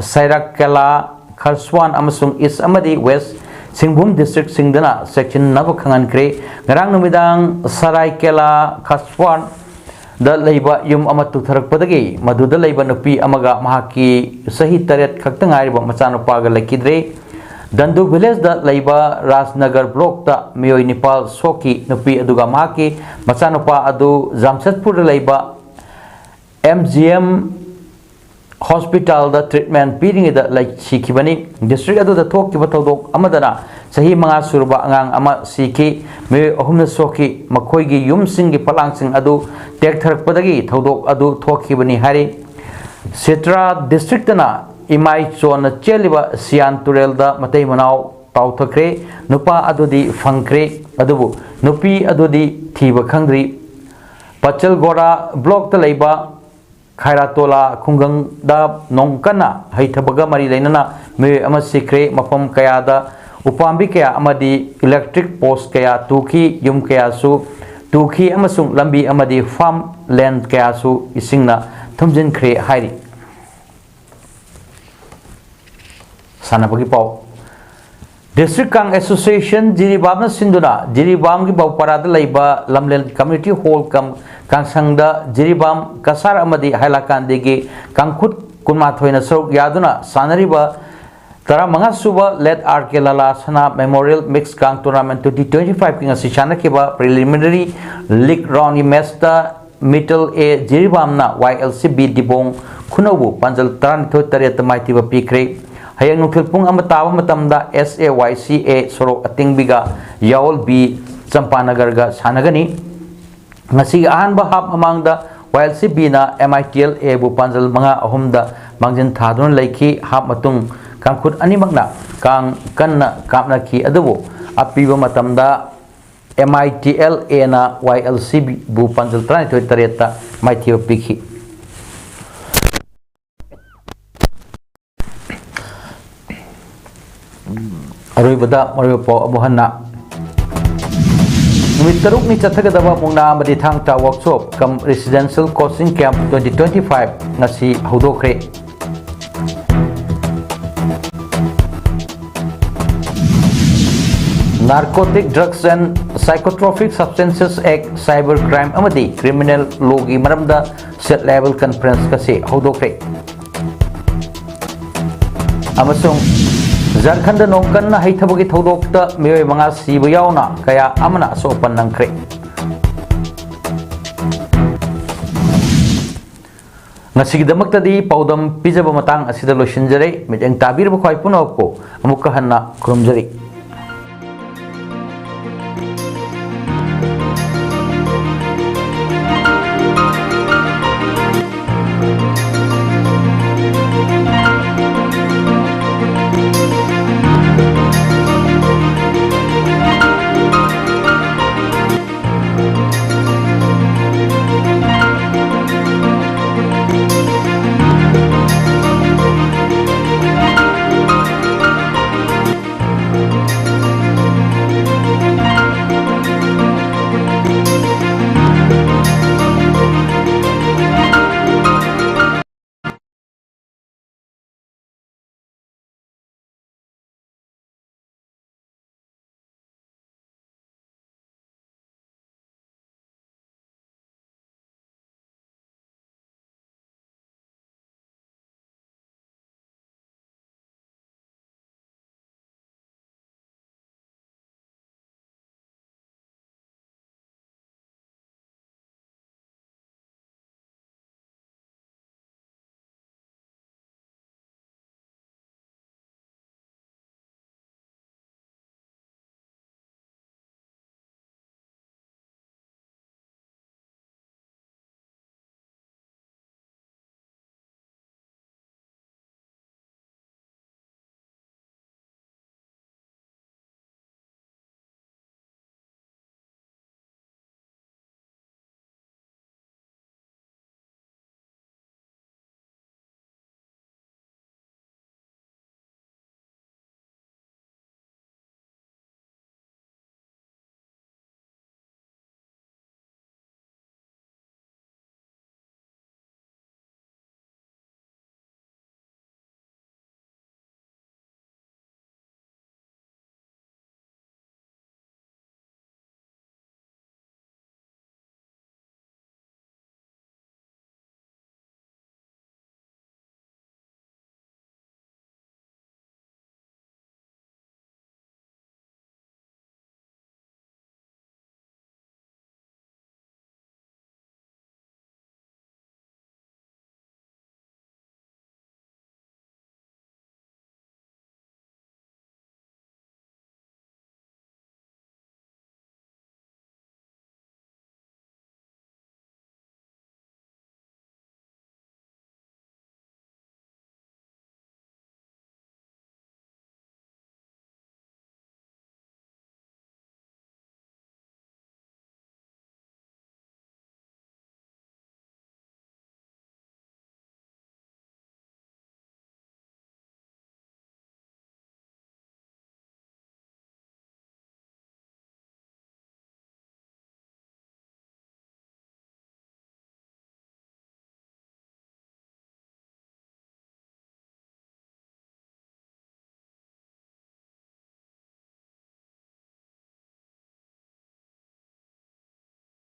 ꯁꯥꯏꯔꯥꯀꯦꯂꯥ, ꯈꯔꯁ꯭ꯋꯥꯟ ꯑꯃꯁꯨꯡ ꯏꯁ ꯑꯃꯗꯤ ꯋꯦꯁ ꯁꯤꯡꯚꯨꯝ ꯗꯤꯁꯇ꯭ꯔꯤꯛꯁꯤꯡꯗꯅ ꯆꯦꯛꯁꯤꯟꯅꯕ ꯈꯪꯍꯟꯈ꯭ꯔꯦ꯫ ꯉꯔꯥꯡ ꯅꯨꯃꯤꯗꯥꯡ ꯁꯔꯥꯏꯀꯦꯂꯥ ꯈꯔꯁ꯭ꯋꯥꯟꯗ ꯂꯩꯕ ꯌꯨꯝ ꯑꯃ ꯇꯨꯊꯔꯛꯄꯗꯒꯤ ꯃꯗꯨꯗ ꯂꯩꯕ ꯅꯨꯄꯤ ꯑꯃꯒ ꯃꯍꯥꯛꯀꯤ ꯆꯍꯤ ꯇꯔꯦꯠ ꯈꯛꯇ ꯉꯥꯏꯔꯤꯕ ꯃꯆꯥꯅꯨꯄꯥꯒ ꯂꯩꯈꯤꯗ꯭ꯔꯦ꯫ ꯗꯟꯗꯨ ꯚꯤꯂꯦꯖꯗ ꯂꯩꯕ ꯔꯥꯖꯅꯒꯔ ꯕ꯭ꯂꯣꯛꯇ ꯃꯤꯑꯣꯏ ꯅꯤꯄꯥꯜ ꯁꯣꯛꯈꯤ꯫ ꯅꯨꯄꯤ ꯑꯗꯨꯒ ꯃꯍꯥꯛꯀꯤ ꯃꯆꯥꯅꯨꯄꯥ ꯑꯗꯨ ꯖꯥꯝꯁꯦꯗꯄꯨꯔꯗ ꯂꯩꯕ ꯑꯦꯝ ꯖꯤ ꯑꯦꯝ ꯍꯣꯁꯄꯤꯇꯥꯜꯗ ꯇ꯭ꯔꯤꯠꯃꯦꯟ ꯄꯤꯔꯤꯉꯩꯗ ꯂꯩ-, ꯁꯤꯈꯤꯕꯅꯤ꯫ ꯗꯤꯁꯇ꯭ꯔꯤꯛ ꯑꯗꯨꯗ ꯊꯣꯛꯈꯤꯕ ꯊꯧꯗꯣꯛ ꯑꯃꯗꯅ ꯆꯍꯤ ꯃꯉꯥ ꯁꯨꯔꯕ ꯑꯉꯥꯡ ꯑꯃ ꯁꯤꯈꯤ꯫ ꯃꯤꯑꯣꯏ ꯑꯍꯨꯝꯅ ꯁꯣꯛꯈꯤ꯫ ꯃꯈꯣꯏꯒꯤ ꯌꯨꯝꯁꯤꯡꯒꯤ ꯐꯛꯂꯥꯡꯁꯤꯡ ꯑꯗꯨ ꯇꯦꯛꯊꯔꯛꯄꯗꯒꯤ ꯊꯧꯗꯣꯛ ꯑꯗꯨ ꯊꯣꯛꯈꯤꯕꯅꯤ ꯍꯥꯏꯔꯤ꯫ ꯁꯤꯇ꯭ꯔꯥ ꯗꯤꯁꯇ꯭ꯔꯤꯛꯇꯅ ꯏꯃꯥꯏ ꯆꯣꯟꯅ ꯆꯦꯜꯂꯤꯕ ꯁꯤꯌꯥꯟ ꯇꯨꯔꯦꯜꯗ ꯃꯇꯩ ꯃꯅꯥꯎ ꯇꯥꯎꯊꯈ꯭ꯔꯦ꯫ ꯅꯨꯄꯥ ꯑꯗꯨꯗꯤ ꯐꯪꯈ꯭ꯔꯦ, ꯑꯗꯨꯕꯨ ꯅꯨꯄꯤ ꯑꯗꯨꯗꯤ ꯊꯤꯕ ꯈꯪꯗ꯭ꯔꯤ꯫ ꯄꯆꯜꯒꯣꯔꯥ ꯕ꯭ꯂꯣꯛꯇ ꯂꯩꯕ ꯈꯥꯏꯔꯥꯇꯣꯂꯥ ꯈꯨꯡꯒꯪꯗ ꯅꯣꯡ ꯀꯟꯅ ꯍꯩꯊꯕꯒ ꯃꯔꯤ ꯂꯩꯅꯅ ꯃꯤꯑꯣꯏ ꯑꯃ ꯁꯤꯈ꯭ꯔꯦ꯫ ꯃꯐꯝ ꯀꯌꯥꯗ ꯎꯄꯥꯝꯕꯤ ꯀꯌꯥ ꯑꯃꯗꯤ ꯏꯂꯦꯛꯇ꯭ꯔꯤꯛ ꯄꯣꯁ ꯀꯌꯥ ꯇꯨꯈꯤ, ꯌꯨꯝ ꯀꯌꯥꯁꯨ ꯇꯨꯈꯤ ꯑꯃꯁꯨꯡ ꯂꯝꯕꯤ ꯑꯃꯗꯤ ꯐꯥꯔꯝ ꯂꯦꯟ ꯀꯌꯥꯁꯨ ꯏꯁꯤꯡꯅ ꯊꯨꯝꯖꯤꯟꯈ꯭ꯔꯦ ꯍꯥꯏꯔꯤ꯫ ꯁꯥꯟꯅꯕꯒꯤ ꯄꯥꯎ꯫ ꯗꯤꯁꯇ꯭ꯔꯤꯛ ꯀꯥꯡ ꯑꯦꯁꯣꯁꯤꯌꯦꯁꯟ ꯖꯤꯔꯤꯕꯥꯝꯅ ꯁꯤꯟꯗꯨꯅ ꯖꯤꯔꯤꯕꯥꯝꯒꯤ ꯕꯧꯄꯥꯔꯥꯗ ꯂꯩꯕ ꯂꯝꯂꯦꯟ ꯀꯝꯃ꯭ꯌꯨꯅꯤꯇꯤ ꯍꯣꯜ ꯀꯝ ꯀꯥꯡꯁꯪꯗ ꯖꯤꯔꯤꯕꯥꯝ ꯀꯁꯥꯔ ꯑꯃꯗꯤ ꯍꯥꯏꯂꯥꯀꯥꯟꯗꯤꯒꯤ ꯀꯥꯡꯈꯨꯠ ꯀꯨꯟꯃꯥꯊꯣꯏꯅ ꯁꯔꯨꯛ ꯌꯥꯗꯨꯅ ꯁꯥꯟꯅꯔꯤꯕ ꯇꯔꯥꯃꯉꯥ ꯁꯨꯕ Late R K Lala Sana Memorial Mix Kang Tournament twenty twenty-five ꯀꯤ ꯉꯁꯤ ꯁꯥꯟꯅꯈꯤꯕ preliminary league round ꯒꯤ match ꯇ Middle A ꯖꯤꯔꯤꯕꯥꯝꯅ Y L C B ꯗꯤꯕꯣꯡ ꯈꯨꯅꯧꯕꯨ ꯄꯥꯟꯖꯜ ꯇꯔꯥꯅꯤꯊꯣꯏ ꯇꯔꯦꯠꯇ ꯃꯥꯏꯊꯤꯕ ꯄꯤꯈ꯭ꯔꯦ꯫ ꯍꯌꯦꯡ ꯅꯨꯡꯊꯤꯜ ꯄꯨꯡ ꯑꯃ ꯇꯥꯕ ꯃꯇꯝꯗ S A Y C A ꯁꯣꯔꯣꯛ ꯑꯇꯤꯡꯕꯤꯒ ꯌꯥꯑꯣꯜ B ꯆꯝꯄꯥꯅꯒꯔꯒ ꯁꯥꯟꯅꯒꯅꯤ꯫ ꯉꯁꯤꯒꯤ ꯑꯍꯥꯟꯕ half ꯃꯃꯥꯡꯗ Y L C B ꯅ M I T L A ꯕꯨ ꯄꯥꯟꯖꯜ ꯃꯉꯥ ꯑꯍꯨꯝꯗ ꯃꯥꯡꯖꯤꯟ ꯊꯥꯗꯨꯅ ꯂꯩꯈꯤ꯫ Half ꯃꯇꯨꯡ ꯀꯥꯡꯈꯨꯠ ꯑꯅꯤꯃꯛꯅ ꯀꯥꯡ ꯀꯟꯅ ꯀꯥꯞꯅꯈꯤ, ꯑꯗꯨꯕꯨ ꯑꯄꯤꯕ ꯃꯇꯝꯗ M I T L A ꯅ Y L C B ꯕꯨ ꯄꯥꯟꯖꯜ ꯇꯔꯥꯅꯤꯊꯣꯏ ꯇꯔꯦꯠꯇ ꯃꯥꯏꯊꯤꯕ ꯄꯤꯈꯤ꯫ ꯑꯔꯣꯏꯕꯗ ꯃꯔꯨꯑꯣꯏꯕ ꯄꯥꯎ ꯑꯃꯨꯛ ꯍꯟꯅ꯫ ꯅꯨꯃꯤꯠ ꯇꯔꯨꯛꯅꯤ ꯆꯠꯊꯒꯗꯕ ꯃꯨꯛꯅꯥ ꯑꯃꯗꯤ ꯊꯥꯡ ꯇꯥ workshop cum residential coaching camp twenty twenty-five ꯉꯁꯤ ꯍꯧꯗꯣꯛꯈ꯭ꯔꯦ꯫ Narcotic Drugs and Psychotropic Substances Act, Cyber Crime ꯑꯃꯗꯤ Criminal Law ꯒꯤ ꯃꯔꯝꯗ state level conference ꯉꯁꯤ ꯍꯧꯗꯣꯛꯈ꯭ꯔꯦ꯫ ꯑꯃꯁꯨꯡ ꯖꯔꯈꯟꯗ ꯅꯣꯡ ꯀꯟꯅ ꯍꯩꯊꯕꯒꯤ ꯊꯧꯗꯣꯛꯇ ꯃꯤꯑꯣꯏ ꯃꯉꯥ ꯁꯤꯕ ꯌꯥꯎꯅ ꯀꯌꯥ ꯑꯃꯅ ꯑꯁꯣꯛ ꯑꯄꯟ ꯅꯪꯈ꯭ꯔꯦ꯫ ꯉꯁꯤꯒꯤꯗꯃꯛꯇꯗꯤ ꯄꯥꯎꯗꯝ ꯄꯤꯖꯕ ꯃꯇꯥꯡ ꯑꯁꯤꯗ ꯂꯣꯏꯁꯤꯟꯖꯔꯦ꯫ ꯃꯤꯠꯌꯦꯡ ꯇꯥꯕꯤꯔꯕ ꯈ꯭ꯋꯥꯏ ꯄꯨꯝꯅꯃꯛꯄꯨ ꯑꯃꯨꯛꯀ ꯍꯟꯅ ꯈꯨꯔꯨꯝꯖꯔꯤ꯫